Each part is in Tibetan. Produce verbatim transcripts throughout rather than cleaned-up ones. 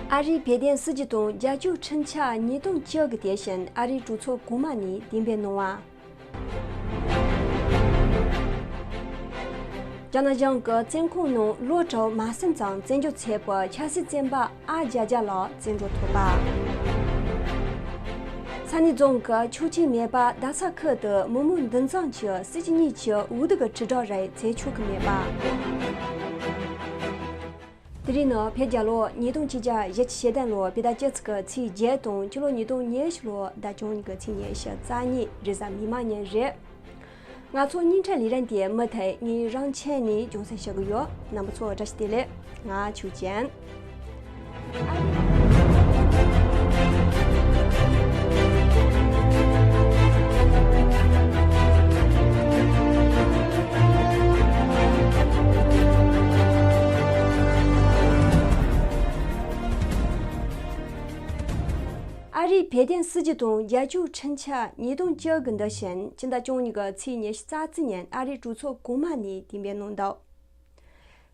ཨ་རིའི་བལ་གདན་སྲིད་སྤྱི་དང་རྒྱལ་སྤྱིའི་འཕྲིན་ཕྱག་ཉིས་སྟོང་བཅུ་གི་དེ་བཞིན་ཨ་རིའི་གྲོས་ཚོགས་གོང་མ་ནས་གཏན་འབེབས་གནང་བ། རྒྱ་ནག་གཞུང་གི་བཙོན་ཁང་ནང་ལོ་དྲུག་མ་ཟིན་ཙམ་བཙོན་འཇུག་བྱས་པའི་ཆབ་སྲིད་བཙོན་པ་ཨ་བརྒྱད་བརྒྱ་ལ་བཙོན་གྲོལ་ཐོབ་པ། ས་གནས་རྫོང་གི་ཆོག་མཆན་མེད་པར་རྡ་ས་ཁུལ་དུ་མི་མང་འདུ་འཛོམས་ཀྱི་སྲིད་སྤྱི་གཉིས་ཀྱི་འོས་བསྡུ་གི་དྲིལ་བསྒྲགས་རེ་བྱེད་ཆོག་གི་མེད་པ། དེ་རིང་ནི་བོད་རྒྱལ་ལོ་ཉིས་སྟོང་ཆིག་བརྒྱ་ཞེ་བདུན་ལོ་བོད་ཟླ་བཅུ་གཅིག་གི་ཚེས་བརྒྱད་དང་ཕྱི་ལོ་ཉིས་སྟོང་ཉི་ཤུ་ལོ་ཟླ་གཅིག་གི་ཚེས་ཉི་ཤུ་རྩ་གཉིས་རེས་གཟའ་མིག་དམར་ཉིན་རེད། ང་ཚོ་རྙིང་ཁྲ་ལས་རིམ་དེ་མུ་མཐུད་ངས་རང་ཆས་ནས་སྦྱོང་བརྩོན་བྱེད་ཀྱི་ཡོད། རྣམ་པ་ཚོ་བཀྲ་ཤིས་བདེ་ལེགས། ང་ཆོས་ཅན། ཨ་རིའི་བལ་གདན་སྲིད་སྤྱི་དང་རྒྱལ་སྤྱིའི་འཕྲིན་ཕྱག་ཉིས་སྟོང་བཅུ་གི་འདི་བཞིན་ཕྱི་ཟླ་བཅུ་གཉིས་ཀྱི་ཚེས་ཉི་ཤུ་རྩ་གཅིག་ཉིན་ཨ་རིའི་གྲོས་ཚོགས་གོང་མ་ནས་གཏན་འབེབས་གནང་འདུག་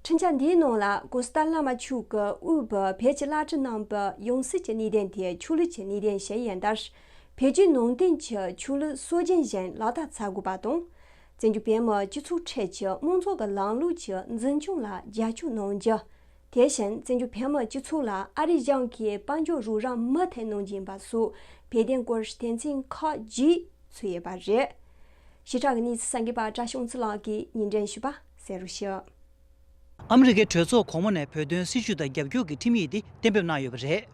འཕྲིན་ཕྱག་འདིའི་ནང་ལ་གོང་ས་ཏཱ་ལའི་བླ་མ་མཆོག་གིས་དབུས་བོད་བོད་ཀྱི་བླ་སྤྲུལ་རྣམ་པ་ཡང་སྲིད་ཀྱི་གནས་བརྟན་དེ་ཆོས་ལུགས་ཀྱི་གནས་བརྟན་ཞིག་ཡིན་སྟབས། བོད་བརྒྱུད་ནང་བསྟན་གྱི་ཆོས་ལུགས་སྲོལ་རྒྱུན་བཞིན་ལག་བསྟར་བྱ་དགོས་པ་དང་། བཙན་བྱོལ་བོད་མིའི་སྤྱི་ཚོགས་ཁྲོད་ཀྱི་དམངས་གཙོ་གི་ལམ་ལུགས་ཀྱི་འཛིན་སྐྱོང་ལ་རྒྱབ་སྐྱོར་གནང་རྒྱུ། དེ་བཞིན་བཙན་བྱོལ་བོད་མིའི་སྤྱི་ཚོགས་ལ་ཨ་རིའི་གཞུང་གིས་དཔལ་འབྱོར་རོགས་རམ་མུ་མཐུད་གནང་རྒྱུ་ཡིན་པ་སོགས་བོད་དོན་སྐོར་དོན་ཚན་ཁག་བརྒྱད་ཚུད་ཡོད་པ་རེད། ཞིབ་ཕྲ་གི་གནས་ཚུལ་གསར་འགོད་པ་བཀྲ་ཤིས་དབང་ཚུལ་ལགས་ཀྱིས་སྙན་སྒྲོན་ཞུས་པ་གསན་རོགས་ཞུ། ཨ་མི་རི་ཀའི་གྲོས་ཚོགས་གོང་མ་ནས་བོད་དོན་སྲིད་བྱུས་དང་རྒྱབ་སྐྱོར་གྱི་ཁྲིམས་ཡིག་འདི་གཏན་འབེབས་གནང་ཡོད་པ་རེད།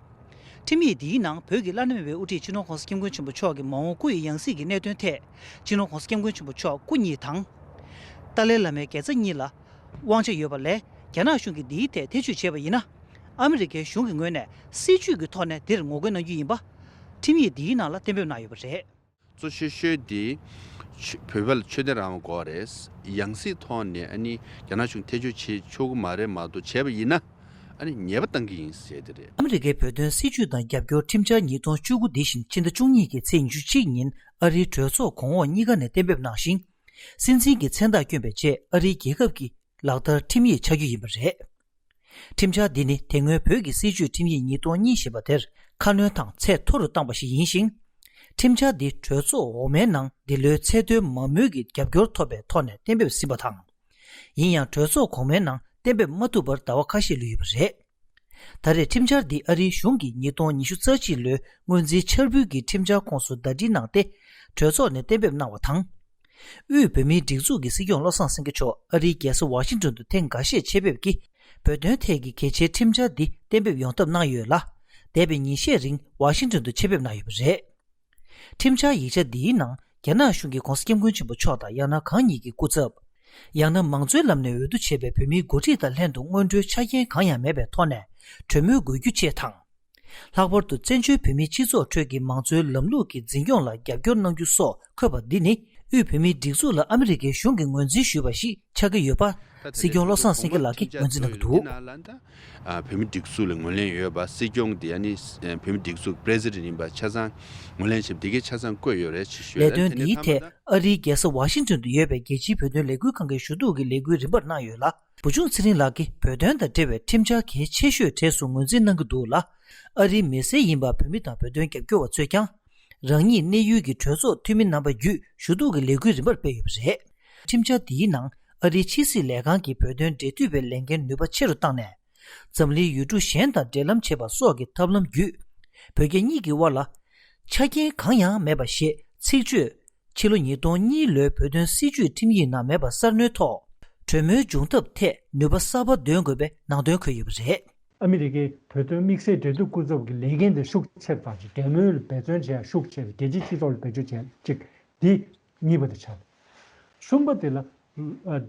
ཁྲིམས་ཡིག་འདིའི་ནང་བོད་ཀྱི་བླ་ན་མེད་པའི་དབུ་ཁྲིད་སྤྱི་ནོར་༸གོང་ས་༸སྐྱབས་མགོན་ཆེན་པོ་མཆོག་གི་མ་འོངས་སྐུ་ཡི་ཡང་སྲིད་ཀྱི་གནད་དོན་ཐད། སྤྱི་ནོར་༸གོང་ས་༸སྐྱབས་མགོན་ཆེན་པོ་མཆོག་སྐུ་ཉིད་དང་། ཏཱ་ལའི་བླ་མའི་དགེ་རྩ་གཉིས་ལ་དབང་ཆ་ཡོད་པ་ལས། རྒྱ་ནག་གཞུང་གིས་འདིའི་ཐད་ཐེ་བྱུས་བྱས་པ་ཡིན་ན། ཨ་མི་རི་ཀའི་གཞུང་གི་ངོས་ནས་སྲིད་བྱུས་ཀྱི་ཐོག་ནས་འདིར་ངོ་རྒོལ་གནང་རྒྱུ་ཡིན་པ། ཁྲིམས་ཡིག་འདིའི་ནང་ལ་གཏན་འབེབས་གནང་ཡོད་པ་རེད། གཙོ་ཆེ་ཤོས་དེ་ཆོས་བོད་པ་ལ་ཆོས་དད་རང་དབང་དགོས་པ་རེད། ཡང་སྲིད་ཐོག་ནས་ཨ་ནི་རྒྱ་ནག་གཞུང་ཐེ་བྱུས་བྱེད་ཆོག་གི་མ་རེད་མ་གཏོགས། བྱས་པ་ཡིན་ན་ཨ་ནི་ཉེས་པ་གཏང་གི་ཡིན་ཟེར་དེ་རེད། ཨ་མི་རི་ཀའི་བོད་དོན་སྲིད་བྱུས་དང་རྒྱབ་སྐྱོར་ཁྲིམས་འཆར་ཉིས་སྟོང་བཅུ་དགུ་འདི་བཞིན་ཕྱི་ཟླ་བཅུ་གཉིས་ཀྱི་ཚེས་ཉི་ཤུ་གཅིག་ཉིན་ཨ་རིའི་གྲོས་ཚོགས་གོང་འོག་གཉིས་ཀ་ནས་གཏན་འབེབས་གནང་ཞིང་། སྲིད་འཛིན་གྱི་མཚན་རྟགས་བསྐྱོན་པའི་རྗེས་ཨ་རིའི་རྒྱལ་ཁབ་ཀྱི་ལག་བསྟར་ཁྲིམས་ཡིག་ཆགས་རྒྱུ་ཡིན་པ་རེད། ཁྲིམས་འཆར་འདི་ནི་དེ་སྔོན་བོད་ཀྱི་སྲིད་བྱུས་ཁྲིམས་ཡིག་ཉིས་སྟོང་གཉིས་ཞེས་པ་དེར་ཁ་སྣོན་དང་ཚད་མཐོ་རུ་བཏང་པ་ཞིག་ཡིན་ཞིང་། ཁྲིམས་འཆར་འདི་གྲོས་ཚོགས་འོག་མའི་ནང་འདི་ལོའི་ཚེས་སྟོན་མང་མོས་ཀྱི་རྒྱབ་སྐྱོར་ཐོབ་པའི་ཐོག་ནས་གཏན་འབེབས་ཟིན་པ་དང་། ཡིན་ཡང་གྲོས་ཚོགས་གོང་མའི་ནང་གཏན་འབེབས་མ་ཐུབ་པར་ཟླ་བ་ཁ་ཤས་ལུས་ཡོད་པ་རེད། ད་རེས་ཁྲིམས་འཆར་འདི་ཨ་རིའི་གཞུང་གིས་ཉིས་སྟོང་ཉི་ཤུ་རྩ་གཅིག་ལོའི་སྔོན་རྩིས་འཆར་འབུལ་གྱི་ཁྲིམས་འཆར་ཁོངས་སུ་ཟླ་སྒྲིལ་གནང་སྟེ། གྲོས་ཚོགས་ནས་གཏན་འབེབས་གནང་བ་དང་། དབུས་བོད་མིའི་སྒྲིག་འཛུགས་ཀྱི་སྲིད་སྐྱོང་བློ་བཟང་སེང་གེ་མཆོག་ཨ་རིའི་རྒྱལ་ས་ཝ་ཤིང་ཏོན་དུ་ཐེངས་འགའ་ཤས་ཆེད་ཕེབས་ཀྱིས། བོད་དོན་ཐད་ཀྱི་གལ་ཆེའི་ཁྲིམས་འཆར་འདི་གཏན་འབེབས་ཡོང་ཐབས་གནང་ཡོད་ལ། འདས་པའི་ཉིན་ཤས་རིང་ཝ་ཤིང་ཏོན་དུ་ཆེད་ཕེབས་གནང་ཡོད་པ་རེད། ཁྲིམས་འཆར་ཡིག་ཆ་འདིའི་ནང་རྒྱ་ནག་གཞུང་གིས་༸གོང་ས་༸སྐྱབས་མགོན་ཆེན་པོ་མཆོག་དང་ཡང་ན་གང་ཉིད་ཀྱི་སྐུ་ཚབ། ཡང་ན་མང་གཙོའི་ལམ་ནས་འོས་བསྡུ་བྱས་པའི་བོད་མིའི་འགོ་ཁྲིད་དང་ལྷན་དུ་སྔོན་འགྲོའི་ཆ་རྐྱེན་གང་ཡང་མེད་པའི་ཐོག་ནས་གྲོས་མོལ་དགོས་རྒྱུ་བཅས་དང་། ལྷག་པར་དུ་བཙན་བྱོལ་བོད་མིའི་སྤྱི་ཚོགས་ཁྲོད་ཀྱི་མང་གཙོའི་ལམ་ལུགས་ཀྱི་འཛིན་སྐྱོང་ལ་རྒྱབ་སྐྱོར་གནང་རྒྱུ་སོགས་འཁོད་པ་འདི་ནི་དབུས་བོད་མིའི་སྒྲིག་འཛུགས་ལ་ཨ་མི་རི་ཀའི་གཞུང་གིས་ངོས་འཛིན་ཞུས་པ་ཞིག་ཆགས་ཀྱི་ཡོད་པ། སྲིད་སྐྱོང་བློ་བཟང་སེང་གེ་ལགས་ཀྱིས་ངོས་འཛིན་གནང་གི་འདུག། ཨ། བོད་མི་སྒྲིག་འཛུགས་ལ་ངོས་ལེན་ཡོད་པ། སྲིད་སྐྱོང་དེ་ཨ་ནི་བོད་མི་སྒྲིག་འཛུགས་པྲེ་སི་ཌེན་ཊི་ཡིན་པ་ཆ་ཚང་ངོས་ལེན་བྱས་པ་འདི་གའི་ཆ་ཚང་བཀོད་ཡོད་རེད་ཅེས་ཞུས། ལས་དོན་འདིའི་ཐད་ཨ་རིའི་རྒྱལ་ས་ཝ་ཤིང་ཏོན་དུ་ཡོད་པའི་རྒྱལ་སྤྱིའི་བོད་དོན་ལས་འགུལ་ཁང་གི་ཞུ་གཏུག་གི་ལས་འགུལ་རིམ་པར་གནང་ཡོད་ལ། བུ་ཆུང་ཚེ་རིང་ལགས་ཀྱིས་བོད་དོན་དང་འབྲེལ་བའི་ཁྲིམས་འཆར་གལ་ཆེ་ཤོས་གྲས་སུ་ངོས་འཛིན་གནང་གི་འདུག་ལ། ཨ་རིའི་མི་སེར་ཡིན་པ་བོད་མི་དང་བོད་དོན་རྒྱབ་སྐྱོར་བ་ཚོས་ཀྱང་། རང་ཉིད་གནས་ཡུལ་གྱི་གྲོས་ཚོགས་འཐུས་མི་རྣམ་པ་བརྒྱུད་ཞུ་གཏུག་གི་ལས་འགུལ་རིམ་པར་སྤེལ་ཡོད་པ་རེད། ཁྲིམས་འཆར་འདིའི་ནང་ཨ་རིའི་ཕྱི་སྲིད་ལས་ཁང་གིས་བོད་དོན་འབྲེལ་མཐུད་པའི་ལས་འགན་ནུས་པ་ཆེ་རུ་བཏང་ནས། འཛམ་གླིང་ཡུལ་གྲུ་གཞན་དང་འབྲེལ་ལམ་བྱེད་པ་སོགས་ཀྱི་ཐབས་ལམ་བརྒྱུད། བོད་རྒྱ་གཉིས་ཀྱི་དབར་ལ་ཆ་རྐྱེན་གང་ཡང་མེད་པ་ཞེས་ཚིག་བརྗོད། ཕྱི་ལོ་ཉིས་སྟོང་གཉིས་ལོའི་བོད་དོན་སྲིད་བྱུས་ཁྲིམས་ཡིག་ནང་མེད་པ་གསར་སྣོན་ཐོག་གྲོས་མོལ་འབྱུང་ཐབས་ཐད་ནུས་པ་གསར་པ་འདོན་དགོས་པའི་ནང་དོན་འཁོད་ཡོད་པ་རེད། ཨ་མི་རི་ཀའི་བོད་དོན་དམིགས་བསལ་འབྲེལ་མཐུད་སྐུ་ཚབ་ཀྱི་ལས་འགན་དེ་ཤུགས་ཆེ་རུ་བཏང་ཞིང་། གྲོས་མོལ་ལ་འབད་བརྩོན་བྱེད་ཡ་ཤུགས་ཆེ་རུ། རྒྱལ་སྤྱིའི་སྤྱི་ཚོགས་ལ་བེད་སྤྱོད་བྱེད་ཡ་གཅིག་འདི་གཉིས་པ་དེ་ཆགས། གསུམ་པ་དེ་ལ།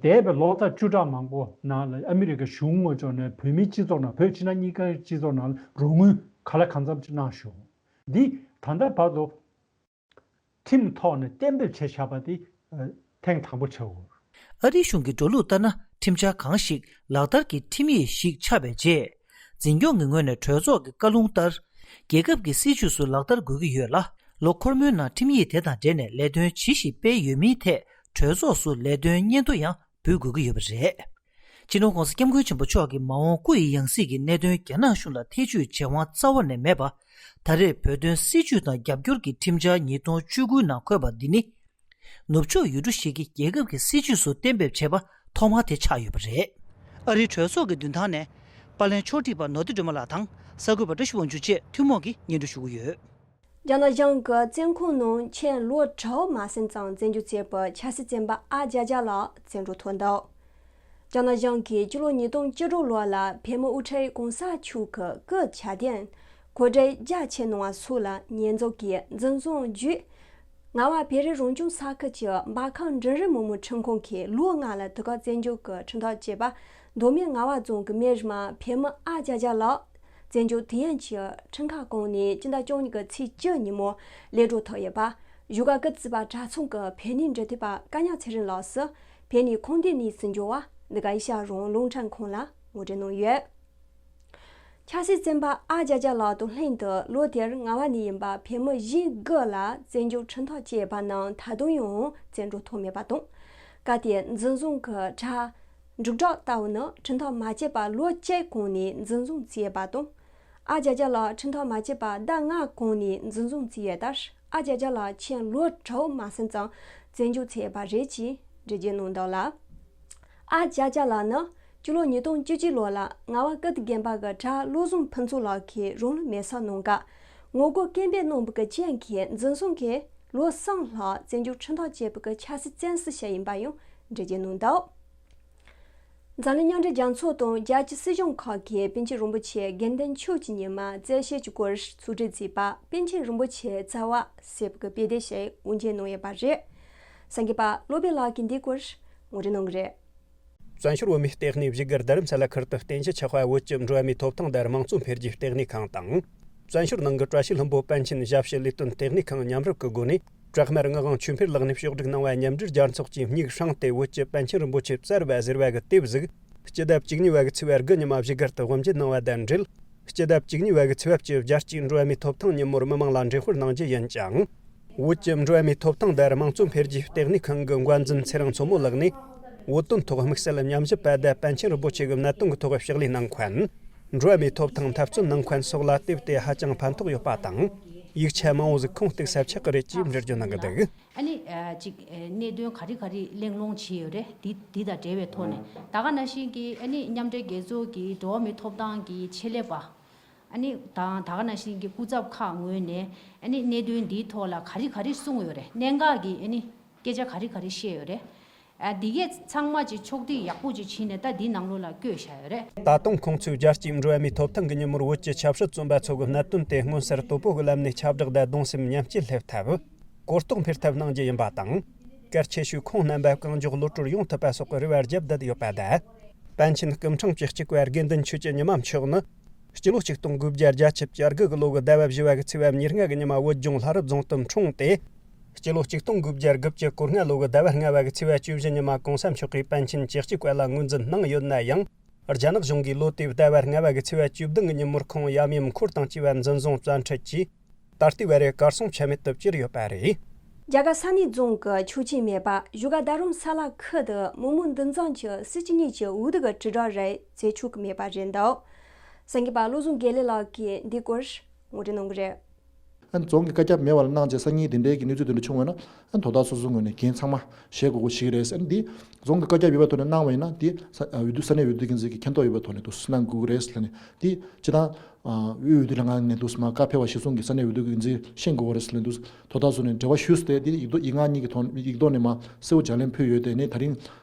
འདས་པའི་ལོ་ལྟར་བཅུ་ཕྲག་མང་པོ་ནང་ལ་ཨ་མི་རི་ཀའི་གཞུང་ངོས་ཕྱོགས་ནས་བོད་མིའི་སྤྱི་ཚོགས་ནང་། བོད་ཕྱི་ནང་གཉིས་ཀའི་སྤྱི་ཚོགས་ནང་ལ་རོགས་དངུལ་ག་ལ་གང་འཚམ་ཅིག་གནང་བཞག་འདི་ད་ལྟ་བར་དུ་ཁྲིམས་ཐོག་ནས་གཏན་འབེབས་བྱས་བཞག་པ་དེ་ཐེངས་དང་པོ་ཆགས་ཡོད། ཨ་རིའི་གཞུང་གི་འགྲོ་ལུགས་ལྟར་ན། ཁྲིམས་འཆར་གང་ཞིག་ལག་བསྟར་གྱི་ཁྲིམས་ཡིག་ཞིག་ཆགས་པའི་རྗེས། འཛིན་སྐྱོང་གི་ངོས་ནས་གྲོས་ཚོགས་ཀྱི་བཀའ་ལུང་ལྟར། རྒྱལ་ཁབ་ཀྱི་སྲིད་བྱུས་སུ་ལག་བསྟར་དགོས་ཀྱི་ཡོད་ལ། ལོ་འཁོར་མོའི་ནང་ཁྲིམས་ཡིག་དེ་དང་འབྲེལ་ནས་ལས་དོན་ཇི་ཞིག་སྤེལ་ཡོད་མིན་ཐད་གྲོས་ཚོགས་སུ་ལས་དོན་སྙན་ཐོ་ཡང་འབུལ་དགོས་ཀྱི་ཡོད་པ་རེད། སྤྱི་ནོར་༸གོང་ས་༸སྐྱབས་མགོན་ཆེན་པོ་མཆོག་གི་མ་འོངས་སྐུ་ཡི་ཡང་སྲིད་ཀྱི་གནད་དོན་རྒྱ་ནག་གཞུང་ལ་ཐེ་བྱུས་བྱེད་དབང་རྩ་བ་ནས་མེད་པ། ད་རེས་བོད་དོན་སྲིད་བྱུས་དང་རྒྱབ་སྐྱོར་གྱི་ཁྲིམས་འཆར་ཉིས་སྟོང་བཅུ་དགུ་ནང་འཁོད་པ་འདི་ནི། ནུབ་ཕྱོགས་ཡུལ་གྲུ་ཞིག་གིས་རྒྱལ་ཁབ་ཀྱི་སྲིད་བྱུས་སུ་གཏན་འབེབས་བྱས་པ་ཐོག་མ་དེ་ཆགས་ཡོད་པ་རེད། ཨ་རིའི་གྲོས་ཚོགས་ཀྱི་མདུན་ཐང་ནས། པར་ལེན་ཕྱོགས་སྒྲིག་པ་ནོར་བུ་སྒྲོལ་མ་ལགས་དང་གསར་འགོད་པ་བཀྲ་ཤིས་དབང་ཕྱུག་བཅས་ཐུན་མོང་གིས་སྙན་སྒྲོན་ཞུ་གི་ཡོད། རྒྱ་ནག་གཞུང་གི་བཙོན་ཁང་ནང་ཕྱིན་ལོ་དྲུག་མ་ཟིན་ཙང་བཙོན་འཇུག་བྱས་པའི་ཆབ་སྲིད་བཙོན་པ་ཨ་ཅག་ཅག་ལགས་བཙོན་གྲོལ་ཐོབ་འདུག་རྒྱ་ནག་གཞུང་གིས་སྤྱི་ལོ་ཉིས་སྟོང་བཅུ་དྲུག་ལོ་ལ་བོད་མི་དབུ་ཁྲིད་གོང་ས་མཆོག་གི་སྐུ་ཆ་རྐྱེན་གོ་སྒྲིག་རྒྱ་ཆེ་གནང་བ་སོགས་ལ་ཉེས་འཛུགས་ཀྱིས་འཛིན་བཟུང་བརྒྱུད། ངག་དབང་བོད་རིགས་རང་སྐྱོང་ས་ཁུལ་གྱི་འབར་ཁམས་འབྲིང་རིམ་མི་དམངས་ཁྲིམས་ཁང་གིས་ལོ་ལྔ་ལ་དུས་བཀག་བཙོན་འཇུག་གི་ཁྲིམས་ཐག་བཅད་པ། མདོ་སྨད་ངག་དབང་རྫོང་གི་མི་དམངས་བོད་མི་ཨ་ཅག་ཅག་ལགས་བཙོན་འཇུག་དུས་ཡུན་གྱི་ཁྲིམས་ཁང་གོང་ནས་སྤྱི་ཟླ་བཅུ་གཉིས་ཀྱི་ཚེས་བཅུ་ཉིན་མོ་ལས་གྲོལ་ཐོབ་ཡོད་པ། བཞུགས་སྒར་སྐུ་ཚབ་པ་གྲྭ་ཚང་གི་བོད་གནས་འབྲེལ་མཐུད་པ་བཀའ་ཉག་ཚེ་རིང་ལགས་སུ་བོད་ནས་ཁོངས་འདུས་གནས་སུ་འབྱོར་བ་འདི་ག་ཨེ་ཤ་ཡ་རང་དབང་རླུང་འཕྲིན་ཁང་ལ་ངོ་སྤྲོད་གནང་ཡོད། ཆབ་སྲིད་བཙོན་པ་ཨ་ཅག་ཅག་ལགས་དང་ལྷན་དུ་ལོ་དེར་རྔ་བ་ནས་ཡིན་པ་བོད་མི་གཞན་དགུ་ལ་བཙོན་འཇུག་ཁྲིམས་ཐག་བཅད་པ་རྣམས་ད་དུང་ཡང་བཙོན་གྲོལ་ཐོབ་མེད་པ་དང་། སྐབས་དེའི་འཛིན་བཟུང་གི་གྲ་སྒྲིག་ལྟ་བུ་ནི་ཁྲིམས་ཐག་མ་བཅད་པར་ལོ་གཅིག་གོང་ནས་འཛིན་བཟུང་བྱས་པ་དང་། ཨ་ཅག་ཅག་ལགས་ཁྲིམས་ཐག་མ་བཅད་པར་ཟླ་ལྔ་གོང་ནས་འཛིན་བཟུང་བྱས་ཡོད་སྟབས། ཨ་ཅག་ཅག་ལགས་ཕྱིན་ལོ་དྲུག་མ་ཟིན་ཙང་བཙོན་འཇུག་བྱས་པ་རེད་ཅེས་འགྲེལ་བརྗོད་གནང་འདུག་ལ། ཨ་ཅག་ཅག་ལགས་ནི་སྤྱི་ལོ་ཉིས་སྟོང་བཅུ་གཅིག་ལོ་ལ་རྔ་བ་ཀིརྟི་དགོན་པ་གི་གྲྭ་བློ་བཟང་ཕུན་ཚོགས་ལགས་ཀྱིས་རང་ལུས་མེར་སྲེག་གནང་སྐབས་ངོ་རྒོལ་སྐད་འབོད་གནང་བ་གི་རྐྱེན་གྱིས་འཛིན་བཟུང་གིས་ལོ་གསུམ་ལྷག་བཙོན་འཇུག་ཁྲིམས་ཐག་བཅད་པ་གི་ཆབ་སྲིད་བཙོན་ཟུར་བྱས་ཡིན་པ་ཡང་འགྲེལ་བརྗོད་གནང་འདུག་འཛམ་གླིང་མཉམ་འབྲེལ་རྒྱལ་ཚོགས་དང་རྒྱལ་སྤྱིའི་སྲིད་གཞུང་ཁག་གིས་པཎ་ཆེན་རིན་པོ་ཆེ་དགེ་འདུན་ཆོས་ཀྱི་ཉི་མ་རྩ་ཤེས་ཀྱི་སྐོར་ཚོགས་སྒྲིག་བྱས་པ་པཎ་ཆེན་རིན་པོ་ཆེའི་རྩ་བ་ཟེར་བའི་དཔེ་དེབ་ཞིག་དབུ་འབྱེད་གནང་ཡོད་པ་རེད། གསར་འགོད་པ་བློ་བྷེ་ལགས་ཀྱིས་འདིའི་སྐོར་ངོ་སྤྲོད་གནང་གི་རེད། བཙན་བྱོལ་བོད་མིའི་ལྟེ་གནས་བཞུགས་སྒར་རྡ་རམ་ས་ལ་ཁུལ་དུ་བསྟན་བཅོས་ཆགས་པ་བོད་ཀྱི་འགྲོ་བ་མིའི་ཐོབ་ཐང་དང་དམངས་གཙོ་འཕེལ་རྒྱས་ལྟེ་གནས་ཁང་དང་། བཙན་བྱོལ་ནང་གི་བཀྲ་ཤིས་ལྷུན་པོ་པཎ་ཆེན་ཞབས་ཕྱི་ལས་དོན་ལྟེ་གནས་ཁང་མཉམ་རུབ་ཀྱི་སྒོ་ནས། བྲག་དམར་ངག་དབང་ཆོས་འཕེལ་ལགས་ནས་ཕྱོགས་སྒྲིག་གནང་བ་མཉམ་འབྲེལ་རྒྱལ་ཚོགས་ཀྱིས་སྙིང་བསྲངས་ཏེ་བོད་ཀྱི་པཎ་ཆེན་རིན་པོ་ཆེ་བཙལ་བ་ཟེར་བ་གི་དེབ་གཟིགས། སྤྱི་ཟླ་བཅུ་གཉིས་པ་གི་ཚེས་པ་དགུ་ཉིན་མ་བཞུགས་སྒར་དུ་དབུ་འབྱེད་གནང་བ་དང་འབྲེལ། སྤྱི་ཟླ་བཅུ་གཉིས་པ་གི་ཚེས་པ་བཅུ་རྒྱལ་སྤྱིའི་འགྲོ་བ་མིའི་ཐོབ་ཐང་ཉིན་མོར་མི་མང་ལ་འགྲེམས་སྤེལ་གནང་རྒྱུ་ཡིན་ཅིང་། བོད་ཀྱི་འགྲོ་བ་མིའི་ཐོབ་ཐང་དང་དམངས་གཙོ་འཕེལ་རྒྱས་ལྟེ་གནས་ཁང་གི་འགོ་འཛིན་ཚེ་རིང་མཚོ་མོ་ལགས་ནས། བོད་དོན་ཐོག་དམིགས་བསལ་ཉམས་ཞིབ་པ་དང་པཎ་ཆེན་རིན་པོ་ཆེ་གི་གནད་དོན་གྱི་ཐོག་ཕྱག་ལས་གནང་མཁན། འགྲོ་བ་མིའི་ཐོབ་ཐང་འཐབ་རྩོད་གནང་མཁན་སོགས་ལ་དེབ་དེ་ཧ་ཅང་ཕན་ཐོགས་ཡོད་པ་དང་། ཡིག་ཆ་མང་བོ་ཟིག་ཁུངས་གཏུགས་ས་ཆགས་ཀྱི་རེད་ཅེས་འགྲེལ་བརྗོད་གནང་གི་འདུག་ཨ་ནི་ཨ་ཅིག་ཨ་གནད་དོན་ག་རེ་ག་རེ་གླེང་སློང་བྱས་ཡོད་རེད། འདི་འདི་དང་འབྲེལ་བའི་ཐོག་ནས་ད་ག་ནང་བཞིན་གྱི་ཨ་ནི་མཉམ་འབྲེལ་རྒྱལ་ཚོགས་ཀྱི་འགྲོ་བ་མིའི་ཐོབ་ཐང་གི་ཆེད་ལས་པ། ཨ་ནི་དང་ད་ག་ནང་བཞིན་གྱི་སྐུ་ཚབ་ཁག་ངོས་ནས་ཨ་ནི་གནད་དོན་འདིའི་ཐོག་ལ་ག་རེ་ག་རེ་གསུངས་ཡོད་རེད། གནད་འགག་གི་ཨ་ནི་སྐད་ཆ་ག་རེ་ག་རེ་བཤད་ཡོད་རེད། ཨ་འདི་གས་ཚང་མ་ཅིག་ཕྱོགས་བསྡུས་ཡག་པོ་ཅིག་བྱས་ནས་ད་འདི་ནང་ལོགས་ལ་བཀོད་བཞག་ཡོད་རེད། ད་དུང་ཁོང་ཚོས་རྒྱལ་སྤྱིའི་འགྲོ་བ་མིའི་ཐོབ་ཐང་གི་ཉིན་མོར་བོད་ཀྱི་ཆབ་སྲིད་བཙོན་པ་ཚོ་གི་གནད་དོན་དེ་མངོན་གསལ་དོད་པོ་གི་ལམ་ནས་ཁྱབ་བསྒྲགས་དང་གདུང་སེམས་མཉམ་སྐྱེད་སླེབས་ཐབས་གོ་རྟོགས་འཕེལ་ཐབས་གནང་རྒྱུ་ཡིན་པ་དང་། གལ་ཆེ་ཤོས་ཁོང་རྣམ་པ་གང་མགྱོགས་གློད་གྲོལ་ཡོང་ཐུབ་པ་སོགས་ཀྱི་རེ་བ་རྒྱབ་བསྡད་ཡོད་པ་དང་། པཎ་ཆེན་སྐུ་ཕྲེང་བཅུ་གཅིག་པ་དགེ་འདུན་ཆོས་ཀྱི་ཉི་མ་མཆོག་ནི། སྤྱི་ལོ་ཆིག་སྟོང་དགུ་བརྒྱ་བརྒྱད་ཅུ་གྱ་དགུ་གི་ལོ་གི་ཟླ་བ་བཞི་བ་གི་ཚེས་པ་ཉེར་ལྔ་གི་ཉི་མ་བོད་ལྗོངས་ལྷ་རབ་རྫོང་དུ་འཁྲུངས་ཏེ། སྤྱི་ལོ་ཆིག་སྟོང་དགུ་བརྒྱ་དགུ་བཅུ་གོ་ལྔ་ལོ་གི་ཟླ་བ་ལྔ་བ་གི་ཚེས་པ་བཅུ་བཞི་ཉི་མ་གོང་ས་མཆོག་གིས་པཎ་ཆེན་བཅུ་གཅིག་པ་ལ་ངོས་འཛིན་གནང་ཡོད་ན་ཡང་། རྒྱ་ནག་གཞུང་གིས་ལོ་དེའི་ཟླ་བ་ལྔ་བ་གི་ཚེས་པ་བཅུ་བདུན་གི་ཉིན་མོར་ཁོང་ཡབ་ཡུམ་འཁོར་དང་བཅས་པ་འཛིན་བཟུང་བཙན་ཁྲིད་ཀྱིས། ད་ལྟའི་བར་གར་སོང་ཆ་མེད་དུ་གྱུར་ཡོད་པ་རེད། རྒྱ་གར་ས་གནས་རྫོང་གི་ཆོག་མཆན་མེད་པ། བཞུགས་སྒར་རྡ་རམ་ས་ལ་ཁུལ་དུ་མི་མང་འདུ་འཛོམས་ཀྱི་སྲིད་སྤྱི་གཉིས་ཀྱི་འོས་བསྡུ་གི་དྲིལ་བསྒྲགས་རེ་མཛད་ཆོག་གི་མེད་པ་རེད་འདུག་གསར་འགོད་པ་བློ་བཟང་དགེ་ལེགས་ལགས་ཀྱིས་འདིའི་སྐོར་ངོ་སྤྲོད་གནང་གི་རེད། ཨ་ནི་རྫོང་གི་བཀའ་ཁྱབ་མེད་པ་ལ་གནང་རྗེས་སང་ཉིན་དེ་འདྲའི་གི་གནས་ཚུལ་དེ་འདྲ་བྱུང་བ་ན། ཨ་ནི་དོ་བདག་སོ་སོའི་ངོས་ནས་འགན་ཚང་མ་བཞེས་དགོས་དགོས་ཞིག་རེད། ཨ་ནི་འདི་རྫོང་གི་བཀའ་ཁྱབ་ཡོད་པའི་ཐོག་ནས་གནང་བ་ཡིན་ན། འདི་ས་ཨ་འོས་བསྡུ་ས་གནས་འོས་བསྡུ་འགན་འཛིན་གྱི་མཁྱེན་རྟོགས་ཡོད་པའི་ཐོག་ནས་འདུག་གནང་དགོས་ཀྱི་རེད་ལབ་ནས། འདི་སྤྱི་བཏང་ཨ་དབུས་འོས་བསྡུ་ལྷན་ཁང་ནས་འདུག་མ་བཀའ་ཕེབས་པ་གཞིར་བཟུང་གི་ས་གནས་འོས་བསྡུ་འགན་འཛིན་ཤེས་དགོས་ཀྱི་རེད་ལབ་ནས་འདུག་དོ་བདག་ཚོ་ནས་འབྲེལ་བ་ཞུས་ཏེ། འདི་ཡིག་ཐོག་ཡིག་ངག་གཉིས་ཀྱི་ཐོག་ཡིག་ཐོག་ནས་མ་གསལ་བོ་ལྗགས་ལན་ཕུལ་ཡོད་དེ། ནས་ད་རིང་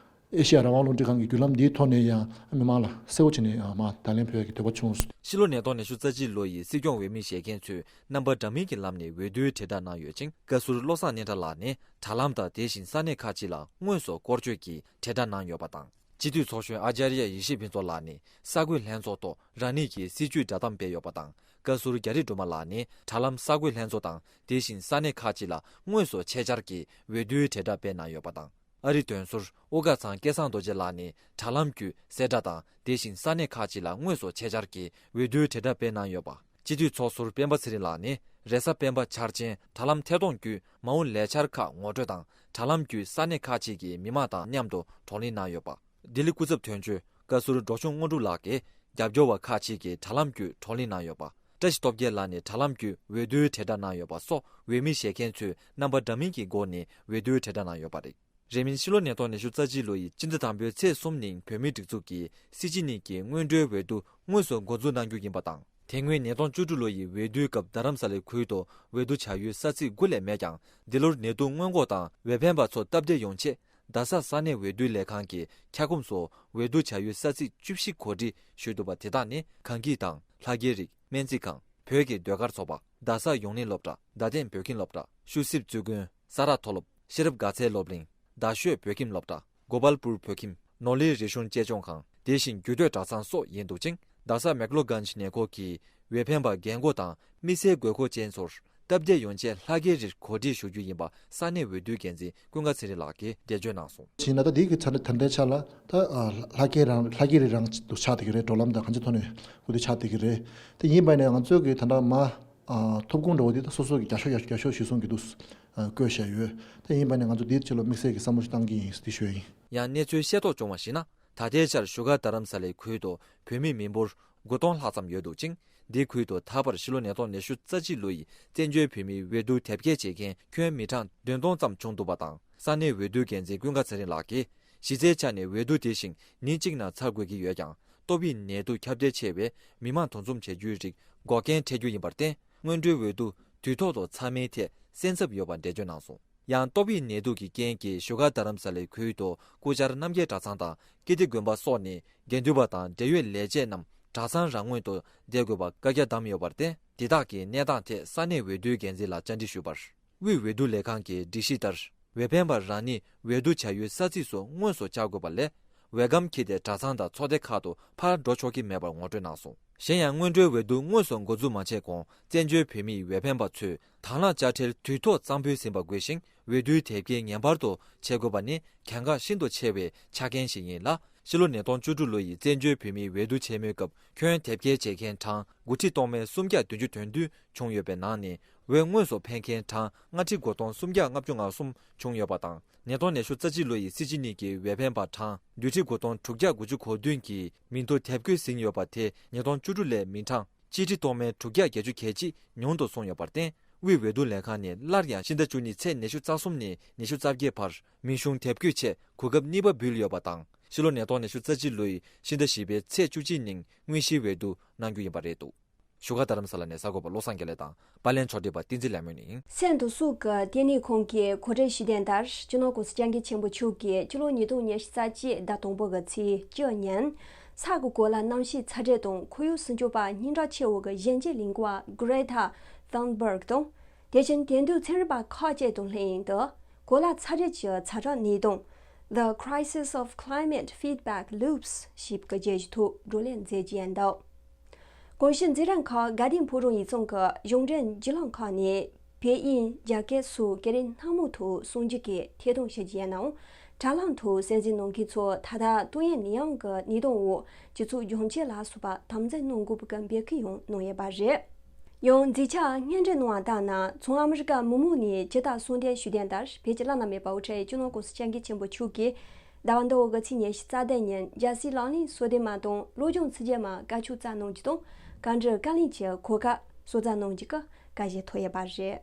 ཨེ་ཤེ་ཡ་རང་དབང་རླུང་འཕྲིན་ཁང་གི་བརྒྱུད་ལམ་འདིའི་ཐོག་ནས་ཡང་མི་མང་ལ་གསལ་བོ་བྱས་ནས་མར་བརྡ་ལན་ཕུལ་ཡག་གི་འདོད་པ་བྱུང་སོང་། ཕྱི་ལོ་ཉིས་སྟོང་ཉི་ཤུ་རྩ་གཅིག་ལོ་ཡི་སྲིད་སྐྱོང་འོས་མི་བཞེས་མཁན་ཚོས་རྣམ་པ་འདྲ་མིན་གྱི་ལམ་ནས་འོས་བསྡུའི་དྲིལ་བསྒྲགས་གནང་ཡོད་ཅིང་། བཀའ་ཟུར་བློ་བཟང་སྙན་གྲགས་ལགས་ནས་དྲ་ལམ་དང་དེ་བཞིན་ས་གནས་ཁག་ཅིག་ལ་དངོས་སུ་སྐོར་སྐྱོད་ཀྱིས་དྲིལ་བསྒྲགས་གནང་ཡོད་པ་དང་། སྤྱི་འཐུས་ཚོགས་གཞོན་ཨ་ཅཱརྱ་ཡེ་ཤེས་ཕུན་ཚོགས་ལགས་ནས་གསར་འགོད་ལྷན་ཚོགས་ཐོག་རང་ཉིད་ཀྱི་སྲིད་བྱུས་བསྒྲགས་གཏམ་སྤེལ་ཡོད་པ་དང་། བཀའ་ཟུར་རྒྱ་རི་སྒྲོལ་མ་ལགས་ནས་དྲ་ལམ་གསར་འགོད་ལྷན་ཚོགས་དང་དེ་བཞིན་ས་གནས་ཁག་ཅིག་ལ་དངོས་སུ་ཆེད་བཅར་གྱིས་འོས་བསྡུའི་དྲིལ་བསྒྲགས་སྤེལ་གནང་ཡོད་པ་དང་། ཨ་རིའི་དོན་ཟུར་དབུ་དཀར་ཚང་སྐལ་བཟང་རྡོ་རྗེ་ལགས་ནས་དྲ་ལམ་བརྒྱུད་གསལ་བསྒྲགས་དང་། དེ་བཞིན་ས་གནས་ཁག་ཅིག་ལ་དངོས་སུ་ཆེད་བཅར་གྱིས་འོས་བསྡུའི་དྲིལ་བསྒྲགས་སྤེལ་གནང་ཡོད་པ། སྤྱི་འཐུས་ཚོགས་ཟུར་སྤེན་པ་ཚེ་རིང་ལགས་ནས་རེས་གཟའ་སྤེན་པ་འཆར་ཅན་དྲ་ལམ་ཐད་གཏོང་བརྒྱུད་མ་འོངས་ལས་འཆར་ཁག་ངོ་སྤྲོད་དང་། དྲ་ལམ་བརྒྱུད་ས་གནས་ཁག་ཅིག་གི་མི་མང་དང་མཉམ་དུ་བགྲོ་གླེང་གནང་ཡོད་པ། ལྡི་ལི་སྐུ་ཚབ་དོན་གཅོད་ བཀའ་ཟུར་འབྲོག་ཆུང་དངོས་གྲུབ་ལགས་ཀྱིས་རྒྱབ་སྐྱོར་བ་ཁག་ཅིག་གིས་དྲ་ལམ་བརྒྱུད་བགྲོ་གླེང་གནང་ཡོད་པ། བཀྲ་ཤིས་སྟོབས་རྒྱལ་ལགས་ནས་དྲ་ལམ་བརྒྱུད་འོས་བསྡུའི་དྲིལ་བསྒྲགས་གནང་ཡོད་པ་སོགས་འོས་མི་བཞེས་མཁན་ཚོས་རྣམ་པ་འདྲ་མིན་གྱི་སྒོ་ནས་འོས་བསྡུའི་དྲིལ་བསྒྲགས་གནང་ཡོད་པ་རེད། རེས་མིན་ཕྱི་ལོ་ཉིས་སྟོང་ཉི་ཤུ་རྩ་གཅིག་ལོ་ཡི་སྤྱི་ཟླ་དང་པོའི་ཚེས་གསུམ་ཉིན་བོད་མིའི་སྒྲིག་འཛུགས་ཀྱིས་སྲིད་སྤྱི་གཉིས་ཀྱི་སྔོན་འགྲོའི་འོས་བསྡུ་དངོས་སུ་འགོ་འཛུགས་གནང་རྒྱུ་ཡིན་པ་དང་། དེ་སྔོན་ཉིས་སྟོང་བཅུ་དྲུག་ལོ་ཡི་འོས་བསྡུའི་སྐབས་རྡ་རམ་ས་ལའི་ཁུལ་དུ་འོས་བསྡུ་བྱ་ཡུལ་ས་ཚིགས་དགུ་ལས་མེད་ཀྱང་། འདི་ལོར་ནད་དུག་སྔོན་འགོག་དང་འོས་འཕེན་པ་ཚོ་སྟབས་བདེ་ཡོང་ཆེད། རྡ་ས་ས་གནས་འོས་བསྡུ་ལས་ཁང་གི་འཁྱགས་སྒོམ་སོགས་འོས་བསྡུ་བྱ་ཡུལ་ས་ཚིགས་བཅུ་བཞི་གོ་སྒྲིག་ཞུས་འདུག་པ། དེ་དག་ནི་གངས་སྐྱིད་དང་ལྷ་རྒྱལ་རིགས། སྨན་རྩིས་ཁང་། བོད་ཀྱི་ཟློས་གར་ཚོགས་པ། རྡ་ས་ཡོངས་གླིང་སློབ་གྲྭ། རྡ་སྟེང་བོད་ཁྱིམ་སློབ་གྲྭ། ཤུལ་སྲིབ་འཛུལ་དགོན། ས་རཱ་མཐོ་སློབ། ཤེས་རབ་དགའ་ཚལ་སློབ་གླིང་། རྡ་ཤོད་བོད་ཁྱིམ་སློབ་གྲྭ། གོ་པལ་པུར་བོད་ཁྱིམ། ནོར་གླིང་རིག་གཞུང་གཅེས་སྐྱོང་ཁང་། དེ་བཞིན་རྒྱུད་སྟོད་གྲྭ་ཚང་སོགས་ཡིན་འདུག་ཅིང་། རྡ་ས་མེག་ལོ་གྷན་ཇི་ནད་ཁོག་གི་འོས་འཕེན་པ་རྒན་འཁོགས་དང་དམིགས་བསལ་དགོས་མཁོ་ཅན་ཚོར་སྟབས་བདེ་ཡོང་ཆེད་ལྷ་སྐལ་རིར་གོ་སྒྲིག་ཞུ་རྒྱུ་ཡིན་པ་ས་གནས་འོས་བསྡུའི་འགན་འཛིན་ཀུན་དགའ་ཚེ་རིང་ལགས་ཀྱིས་འགྲེལ་བརྗོད་གནང་སོང་། ཕྱིན་ན་ད་འདི་གི་ཚ་ད་ལྟའི་ཆ་ལ་ད་ལྷ་སྐལ་རང་ལྷ་སྐལ་རི་རང་དུ་ཆགས་བསྡད་ཀྱི་རེད། འགྲོ་ལམ་དང་གང་ཅི་ཐོག་ནས་འོས་བསྡུ་ཆགས་བསྡད་ཀྱི་རེད། དེ་ཡིན་པ་ནས་ང་ཚོས་ཀྱི་ད་ལྟ་མ་ཐོབ་ཁུངས་འདྲ་བོ་འདི་ད་སོ་སོ་གི་རྒྱབ་སྐྱོར་རྒྱབ་སྐྱོར་ཞུ་སོང་གི་འདུག་བཀོད་བཞག་ཡོད། དེ་ཡིན་པ་ནས་ང་ཚོ་འདིའི་ཆེད་ལ་དམིགས་བསལ་གྱི་བསམ་བློ་ཞིག་བཏང་གི་ཡིན་ཟེར་ཞུ་ཡ་ཡིན། ཡང་གནས་ཚུལ་ཤེས་རྟོགས་བྱུང་བར་གཞིགས་ན། ད་ལྟའི་ཆར་བཞུགས་སྒར་རྡ་རམ་ས་ལའི་ཁུལ་དུ་བོད་མི་མི་འབོར་དགུ་སྟོང་ལྷག་ཙམ་ཡོད་འདུག་ཅིང་། འདི་ཁུལ་དུ་ད་བར་ཕྱི་ལོ་ཉིས་སྟོང་ཉི་ཤུ་རྩ་གཅིག་ལོ་ཡི་བཙན་བྱོལ་བོད་མིའི་འོས་བསྡུ་དེབ་སྐྱེལ་བྱེད་མཁན་ཁྱོན་མི་གྲངས་བདུན་སྟོང་ཙམ་བྱུང་འདུག་པ་དང་། ས་གནས་འོས་བསྡུ་འགན་འཛིན་ཀུན་དགའ་ཚེ་རིང་ལགས་ཀྱིས། གཞི་རྩའི་ཆ་ནས་འོས་བསྡུ་དེ་བཞིན་ཉིན་གཅིག་ནང་ཚར་དགོས་ཀྱི་ཡོད་ཀྱང་། ཏོག་དབྱིབས་ནད་དུག་ཁྱབ་གདལ་ཆེ་བས་མི་མང་འདུ་འཛོམས་བྱ་རྒྱུའི་རིགས་འགོག་རྐྱེན་འཕྲད་རྒྱུ་ཡིན་པར་བརྟེན། སྔོན་འགྲོའི་འོས་བསྡུ་དུས་ཐོག་ཏུ་ཚར་མིན་ཐད་སེམས་འཚབ་ཡོད་པ་འགྲེལ་བརྗོད་གནང་སོང་། ཡང་ཏོག་དབྱིབས་ནད་དུག་གི་རྐྱེན་གྱིས་བཞུགས་སྒར་རྡ་རམ་ས་ལའི་ཁུལ་དུ་སྐུ་བཅར་རྣམ་རྒྱལ་གྲྭ་ཚང་དང་ཀིརྟི་དགོན་པ་སོགས་ནས་དགེ་འདུན་པ་དང་འབྲེལ་ཡོད་ལས་བྱེད་རྣམས་གྲྭ་ཚང་རང་ངོས་དུ་བསྡད་དགོས་པ་བཀའ་རྒྱ་བསྡམས་ཡོད་པར་བརྟེན། དེ་དག་གི་གནས་སྟངས་ཐད་ས་གནས་འོས་བསྡུའི་འགན་འཛིན་ལ་བཅར་འདྲི་ཞུས་པར། དབུས་འོས་བསྡུ་ལས་ཁང་གི་སྒྲིག་གཞི་ལྟར། འོས་འཕེན་པ་རང་ཉིད་འོས་བསྡུ་བྱ་ཡུལ་ས་ཚིགས་སུ་དངོས་སུ་བཅར་དགོས་པ་ལས། འོས་སྒམ་འཁྱེར་ཏེ་གྲྭ་ཚང་དང་ཚོགས་སྡེ་ཁག་ཏུ་ཕར་འགྲོ་ཆོག་གི་མེད་པར་ངོ་སྤྲོད་གནང་སོང་། གཞན་ཡང་། སྔོན་འགྲོའི་འོས་བསྡུ་དངོས་སུ་འགོ་འཛུགས་མ་བྱས་གོང་། བཙན་བྱོལ་བོད་མིའི་འོས་འཕེན་པ་ཚོས་དང་བླངས་དཔྱ་ཁྲལ་དུས་ཐོག་གཙང་ཕུད་ཟིན་པ་དགོས་ཤིང་། འོས་བསྡུའི་དེབ་སྐྱེལ་ངེས་པར་དུ་བྱེད་དགོས་པ་ནི་གལ་འགངས་ཤིན་ཏུ་ཆེ་བའི་ཆ་རྐྱེན་ཞིག་ཡིན་ལ། ཕྱི་ལོ་ཉིས་སྟོང་བཅུ་དྲུག་ལོ་ཡི་བཙན་བྱོལ་བོད་མིའི་འོས་བསྡུ་ཆེན་མོའི་སྐབས་ཁྱོན་དེབ་སྐྱེལ་བྱེད་མཁན་གྲངས་དགུ་ཁྲི་སྟོང་མེད་སུམ་བརྒྱ་བདུན་ཅུ་དོན་བདུན་བྱུང་ཡོད་པའི་ནང་ནས། འོས་དངོས་སུ་འཕེན་མཁན་གྲངས་ལྔ་ཁྲི་དགུ་སྟོང་སུམ་བརྒྱ་ལྔ་བཅུ་ང་གསུམ་བྱུང་ཡོད་པ་དང་། ཉིས་སྟོང་ཉི་ཤུ་རྩ་གཅིག་ལོ་ཡི་སྲིད་སྤྱི་གཉིས་ཀྱི་འོས་འཕེན་པ་གྲངས་བདུན་ཁྲི་དགུ་སྟོང་དྲུག་བརྒྱ་དགུ་ཅུ་གོ་བདུན་གྱི་མིང་ཐོ་དེབ་བཀོད་ཟིན་ཡོད་པ་དེ་ཉིས་སྟོང་བཅུ་དྲུག་ལས་མི་གྲངས་གཅིག་ཁྲི་སྟོང་མེད་དྲུག་བརྒྱ་བརྒྱད་ཅུ་གྱ་གཅིག་ཉུང་དུ་སོང་ཡོད་པར་བརྟེན། དབུས་འོས་བསྡུ་ལས་ཁང་ནས་སླར་ཡང་ཕྱི་ཟླ་བཅུ་གཉིས་ཚེས་ཉི་ཤུ་རྩ་གསུམ་ནས་ཉི་ཤུ་རྩ་བརྒྱད་བར་མིང་གཞུང་དེབ་བཀོད་ཆེད་གོ་སྐབས་གཉིས་པ་འབུལ་ཡོད་པ་དང་། ཕྱི་ལོ་ཉིས་སྟོང་ཉི་ཤུ་རྩ་གཅིག་ལོའི་ཕྱི་ཟླ་བཞི་པའི་ཚེས་བཅུ་གཅིག་ཉིན་དངོས་གཞིའི་འོས་བསྡུ་གནང་རྒྱུ་ཡིན་པ་རེད་འདུག་བཞུགས་སྒར་རྡ་རམ་ས་ལ་ནས་གསར་འགོད་པ་བློ་བཟང་དགེ་ལེགས་དང་། པར་ལེན་ཕྱོགས་སྒྲིག་པ་བསྟན་འཛིན་ལྷ་མོ་ཡིན། སེན་ཏུ་སུ་གི་ལྟེ་གནས་ཁང་གིས་གོ་སྒྲིག་ཞུས་དོན་ལྟར། སྤྱི་ནོར་༸གོང་ས་༸སྐྱབས་མགོན་ཆེན་པོ་མཆོག་གིས་སྤྱི་ལོ་ཉིས་སྟོང་ཉི་ཤུ་རྩ་གཅིག་ཟླ་དང་པོ་གི་ཚེས་བཅུ་ཉིན། ས་གི་གོ་ལ་གནམ་གཤིས་ཚ་དྲོད་དང་ཁོར་ཡུག་སྲུང་སྐྱོབ་པ་སྙིང་གྲགས་ཆེ་བོ་གི་གཞོན་སྐྱེས་གླིང་ག་Greta Thunberg དང་། དེ་བཞིན་དེང་དུས་ཚན་རིག་པ་ཁག་ཅིག་དང་ལྷན་དུ། གོ་ལ་ཚ་དྲོད་ཀྱི་ཚ་གྲང་ནད་དང་། The Crisis of Climate Feedback Loops ཞེས་པའི་བརྗོད་གཞི་ཐོག་བགྲོ་གླེང་མཛད་ཀྱི་ཡིན་འདུག་གོང་ཞུས་མཛད་རིམ་ཁག་དགའ་ལྡན་ཕོ་བྲང་ཡིག་ཚང་གི་གཞུང་འབྲེལ་བརྒྱུད་ལམ་ཁག་ནས་བོད་དབྱིན་རྒྱ་སྐད་སོགས་སྐད་རིགས་སྣ་མང་ཐོག་གསུང་བརྗོད་ཀྱིས་ཐད་གཏོང་བྱེད་ཀྱི་ཡིན་ནའང་། དྲ་ལམ་ཐོག་གསན་གཟིགས་གནང་མཁན་ཚོ་ད་ལྟ་ཏོག་དབྱིབས་ནད་ཡམས་ཀྱི་ནད་དུག་འོག་སྤྱི་ཚོགས་རྒྱུན་ཆད་ལ་སོགས་པ་དམ་འཛིན་གནང་དགོས་པའི་འབོད་སྐུལ་ཡང་གནང་ཡོད་པ་རེད། ཡང་མཛད་འཆར་སྙན་སྒྲོན་གནང་བ་ལྟར་ན། བྱང་ཨ་མི་རི་ཀ་མི་མང་ནས་ཇི་ལྟར་གསུང་དོན་ཞུས་དོན་ལྟར། བོད་ཀྱི་བླ་ན་མེད་པ་དབུ་ཁྲིད་སྤྱི་ནོར་༸གོང་ས་༸སྐྱབས་མགོན་ཆེན་པོ་མཆོག་གིས་ཟླ་བ་འདི་འོག་གི་ཚེས་ཉི་ཤུ་རྩ་བདུན་ཉིན་རྒྱལ་སྲས་ལག་ལེན་སོ་བདུན་མ་དང་བློ་སྦྱོང་ཚིག་བརྒྱད་མ་བཀའ་ཆོས་སྩལ་གནང་རྒྱུ་དང་། བཀའ་འདྲི་བཀའ་ལན་གྱི་གོ་སྐབས་སོགས་སྩལ་གནང་རྒྱུ་གི་བཀའ་བཞེས་ཐོབ་ཡོད་པ་རེད།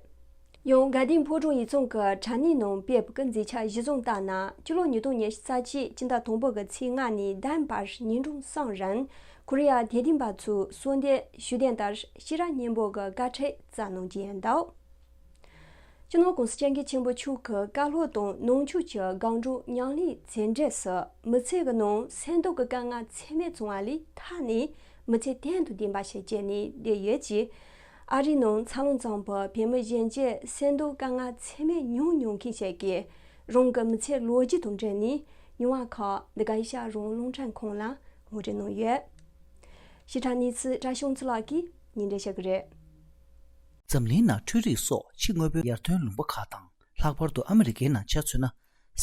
ཡང་དགའ་ལྡན་ཕོ་བྲང་ཡིག་ཚང་གི་དྲ་གནས་ནང་སྤེལ་བའི་མཛད་འཆར་གཞི་བཟུང་ལྟར་ན། སྤྱི་ལོ་ཉིས་སྟོང་ཉི་ཤུ་རྩ་གཅིག་སྤྱི་ཟླ་དང་པོ་གི་ཚེས་ལྔ་ནས་བདུན་བར་ཉིན་གྲངས་གསུམ་རིང་ཁོ་རེ་ཡ་དད་ལྡན་པ་ཚོས་གསོལ་འདེབས་ཞུས་དོན་ལྟར་ཤེས་རབ་སྙིང་པོ་གི་བཀའ་ཁྲིད་སྩལ་གནང་རྒྱུ་ཡིན་འདུག་སྤྱི་ནོར་༸གོང་ས་༸སྐྱབས་མགོན་ཆེན་པོ་མཆོག་གི་བཀའ་སློབ་དང་ནང་ཆོས་ཀྱི་སྒང་དྲུག་ཉམས་ལེན་མཛད་འཕྲིན་སོགས་མི་ཚེ་གི་ནང་སེམས་སྡུག་གི་དཀའ་ངལ་ཚད་མེད་བྱུང་བ་ལས་ཐར་ནས་མི་ཚེ་དོན་དང་ལྡན་པ་ཞིག་སྐྱེལ་ནས་བསྡད་ཡོད་ཅེས། ཨ་རིའི་ནང་འཚར་ལོངས་བྱུང་བའི་བོད་མི་གཞོན་སྐྱེས་སེམས་སྡུག་དཀའ་ངལ་ཚད་མེད་མྱོང་མྱོང་མཁན་ཞིག་གིས་རང་གི་མི་ཚེའི་ལོ་རྒྱུས་དང་འབྲེལ་ནས་མྱོང་བ་ཁག་འདི་ག་ཨེ་ཤ་ཡ་རང་དབང་རླུང་འཕྲིན་ཁང་ལ་ངོ་སྤྲོད་གནང་ཡོད། ཕྱི་དྲགས་གནས་ཚུལ་བཀྲ་ཤིས་ཚེ་ལགས་ཀྱིས་སྙན་སྒྲོན་ཞུ་གི་རེད། འཛམ་གླིང་ནང་འཕྲུལ་རིག་སོགས་ཕྱི་དངོས་པོའི་ཡར་ཐོན་ལུང་པ་ཁག་དང་། ལྷག་པར་དུ་ཨ་མི་རི་ཀའི་ནང་ཆ་མཚོན་ན།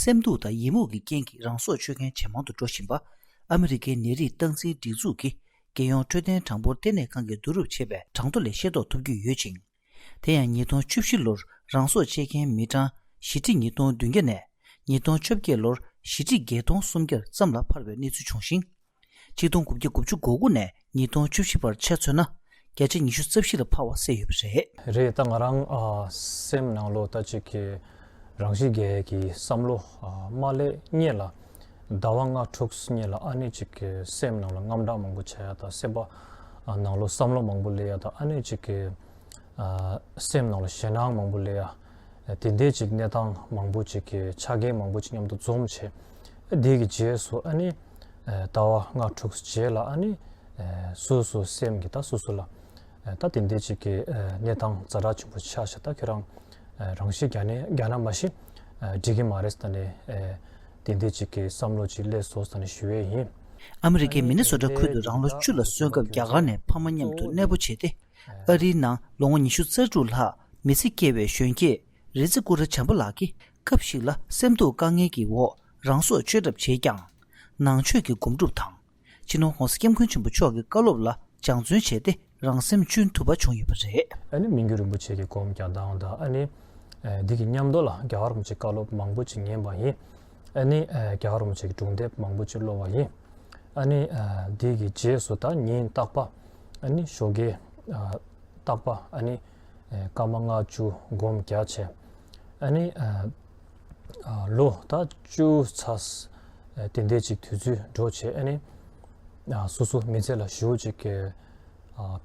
སེམས་སྡུག་དང་ཡི་མུག་གི་རྐྱེན་གྱིས་རང་སྲོག་གཅོད་མཁན་ཇེ་མང་དུ་འགྲོ་བཞིན་པ། ཨ་མི་རི་ཀའི་ནད་རིགས་སྟངས་འཛིན་སྒྲིག་འཛུགས་ཀྱི་རྒྱལ་ཡོངས་འཕྲོད་བསྟེན་གྲངས་འབོར་ལྟེ་གནས་ཁང་གིས་བསྡུ་རུབ་བྱས་པའི་གྲངས་ཐོ་ལས་ཤེས་རྟོགས་ཐུབ་ཀྱི་ཡོད་ཅིང་། དེ་ཡང་ཉིས་སྟོང་བཅུ་བཞི་ལོར་རང་སྲོག་བཅད་མཁན་མི་གྲངས་བཞི་ཁྲི་ཉིས་སྟོང་བདུན་བརྒྱ་ནས། ཉིས་སྟོང་བཅོ་བརྒྱད་ལོར་བཞི་ཁྲི་བརྒྱད་སྟོང་སུམ་བརྒྱ་ཙམ་ལ་འཕར་བའི་གནས་ཚུལ་བྱུང་ཞིང་། ཆིག་སྟོང་དགུ་བརྒྱ་དགུ་བཅུ་གོ་དགུ་ནས་ཉིས་སྟོང་བཅུ་བཞི་བར་ཆ་མཚོན་ན། བརྒྱ་ཆ་ཉི་ཤུ་རྩ་བཞི་ལ་འཕར་བ་གསལ་ཡོད་པ་རེད། རེད། ད་ང་རང་ཨ་སེམས་ནང་ལོགས་ད་ཅིག་གི་རང་ཤི་རྒྱས་ཀྱི་བསམ་བློ་ཨ་མ་སླེབས་སྔོན་ལ། ཟླ་བ་ལྔ་དྲུག་སྔོན་ལ་ཨ་ནི་ཅིག་གི་སེམས་ནང་ལ་དངངས་སྐྲག་མང་པོ་བྱེད་ཡ་དང་། སེམས་པ་ཨ་ནང་ལོགས་བསམ་བློ་མང་པོ་སླེབས་ཡ་དང་། ཨ་ནི་ཅིག་གི་ཨ་སེམས་ནང་ལ་ཞེད་སྣང་མང་པོ་སླེབས་ཡ། དེ་འདྲའི་ཅིག་གནས་སྟངས་མང་པོ་ཅིག་གི་ཆ་རྐྱེན་མང་པོ་ཅིག་མཉམ་དུ་འཛོམས་བྱས། དེ་གི་རྗེས་སུ་ཨ་ནི་ཟླ་བ་ལྔ་དྲུག་རྗེས་ལ་ཨ་ནི་སོ་སོ་སེམས་ཀྱི་ད་སོ་སོ་ལ་ད་དེ་འདྲའི་ཅིག་གི་གནས་སྟངས་ཛ་དྲག་ཆེན་པོ་ཆགས་ཤག་ད་ཁྱོད་རང་རང་ཤི་རྒྱག་ནས་རྒྱག་ན་མ་གཞི་འགྲིག་གི་མ་རེད་ཟེར་ནས། དེ་འདྲའི་ཅིག་གི་བསམ་བློ་ཅིག་སླེབས་སོང་ཟེར་ནས་ཞུ་ཡས་ཡིན། ཨ་མི་རི་ཀའི་མི་ནི་སོ་ཊ་ཁུལ་དུ་རང་ལོ་བཅུ་ལ་སོན་སྐབས་རྒྱ་གར་ནས་ཕ་མ་མཉམ་དུ་གནས་སྤོ་བྱས་ཏེ། ཨ་རིའི་ནང་ལོ་ངོ་ཉི་ཤུ་རྩ་དྲུག་ལྷག་མི་ཚེ་སྐྱེལ་བའི་གཞོན་སྐྱེས་རི་ཙི་ཀུ་ར་བྱམས་པ་ལགས་ཀྱིས་སྐབས་ཤིག་ལ་སེམས་སྡུག་དཀའ་ངལ་གྱི་འོག་རང་སྲོག་གཅོད་གྲབས་བྱས་ཀྱང་། ནང་ཆོས་ཀྱི་སྒོམ་སྒྲུབ་དང་། སྤྱི་ནོར་༸གོང་ས་༸སྐྱབས་མགོན་ཆེན་པོ་མཆོག་གི་བཀའ་སློབ་ལ་སྦྱང་བརྩོན་བྱས་ཏེ་རང་སེམས་གཅུན་ཐུབ་པ་བྱུང་ཡོད་པ་རེད། ཨ་ནི་མི་འགྱུར་རིན་པོ་ཆེ་གི་སྒོམ་རྒྱག་སྟངས་དང་། ཨ་ནི་འདི་གི་མཉམ་དུ་ལ་རྒྱ་གར་རིན་པོ་ཆེ་བཀའ་སློབ་མང་པོ་ཅིག་ཉན་པ་ཡིན། ཨ་ནི་རྒྱ་གར་རིན་པོ་ཆེ་གི་སྒྲུང་དེབ་མང་པོ་ཅིག་ཀློག་པ་ཡིན། ཨ་ནི་འདི་གི་རྗེས་སུ་ད་ཉིན་རྟག་པ། ཨ་ནི་ཞོགས་ཀས་རྟག་པ་ཨ་ནི་སྐར་མ་ལྔ་བཅུ་སྒོམ་རྒྱག་བྱས། ཨ་ནི་ལོ་ད་བཅུ་ཚར་དེ་འདྲའི་ཅིག་དུས་ཚོད་འགྲོ་བྱས། ཨ་ནི་སོ་སོ་མི་ཚེ་ལ་ཞེ་པོ་ཅིག་གི་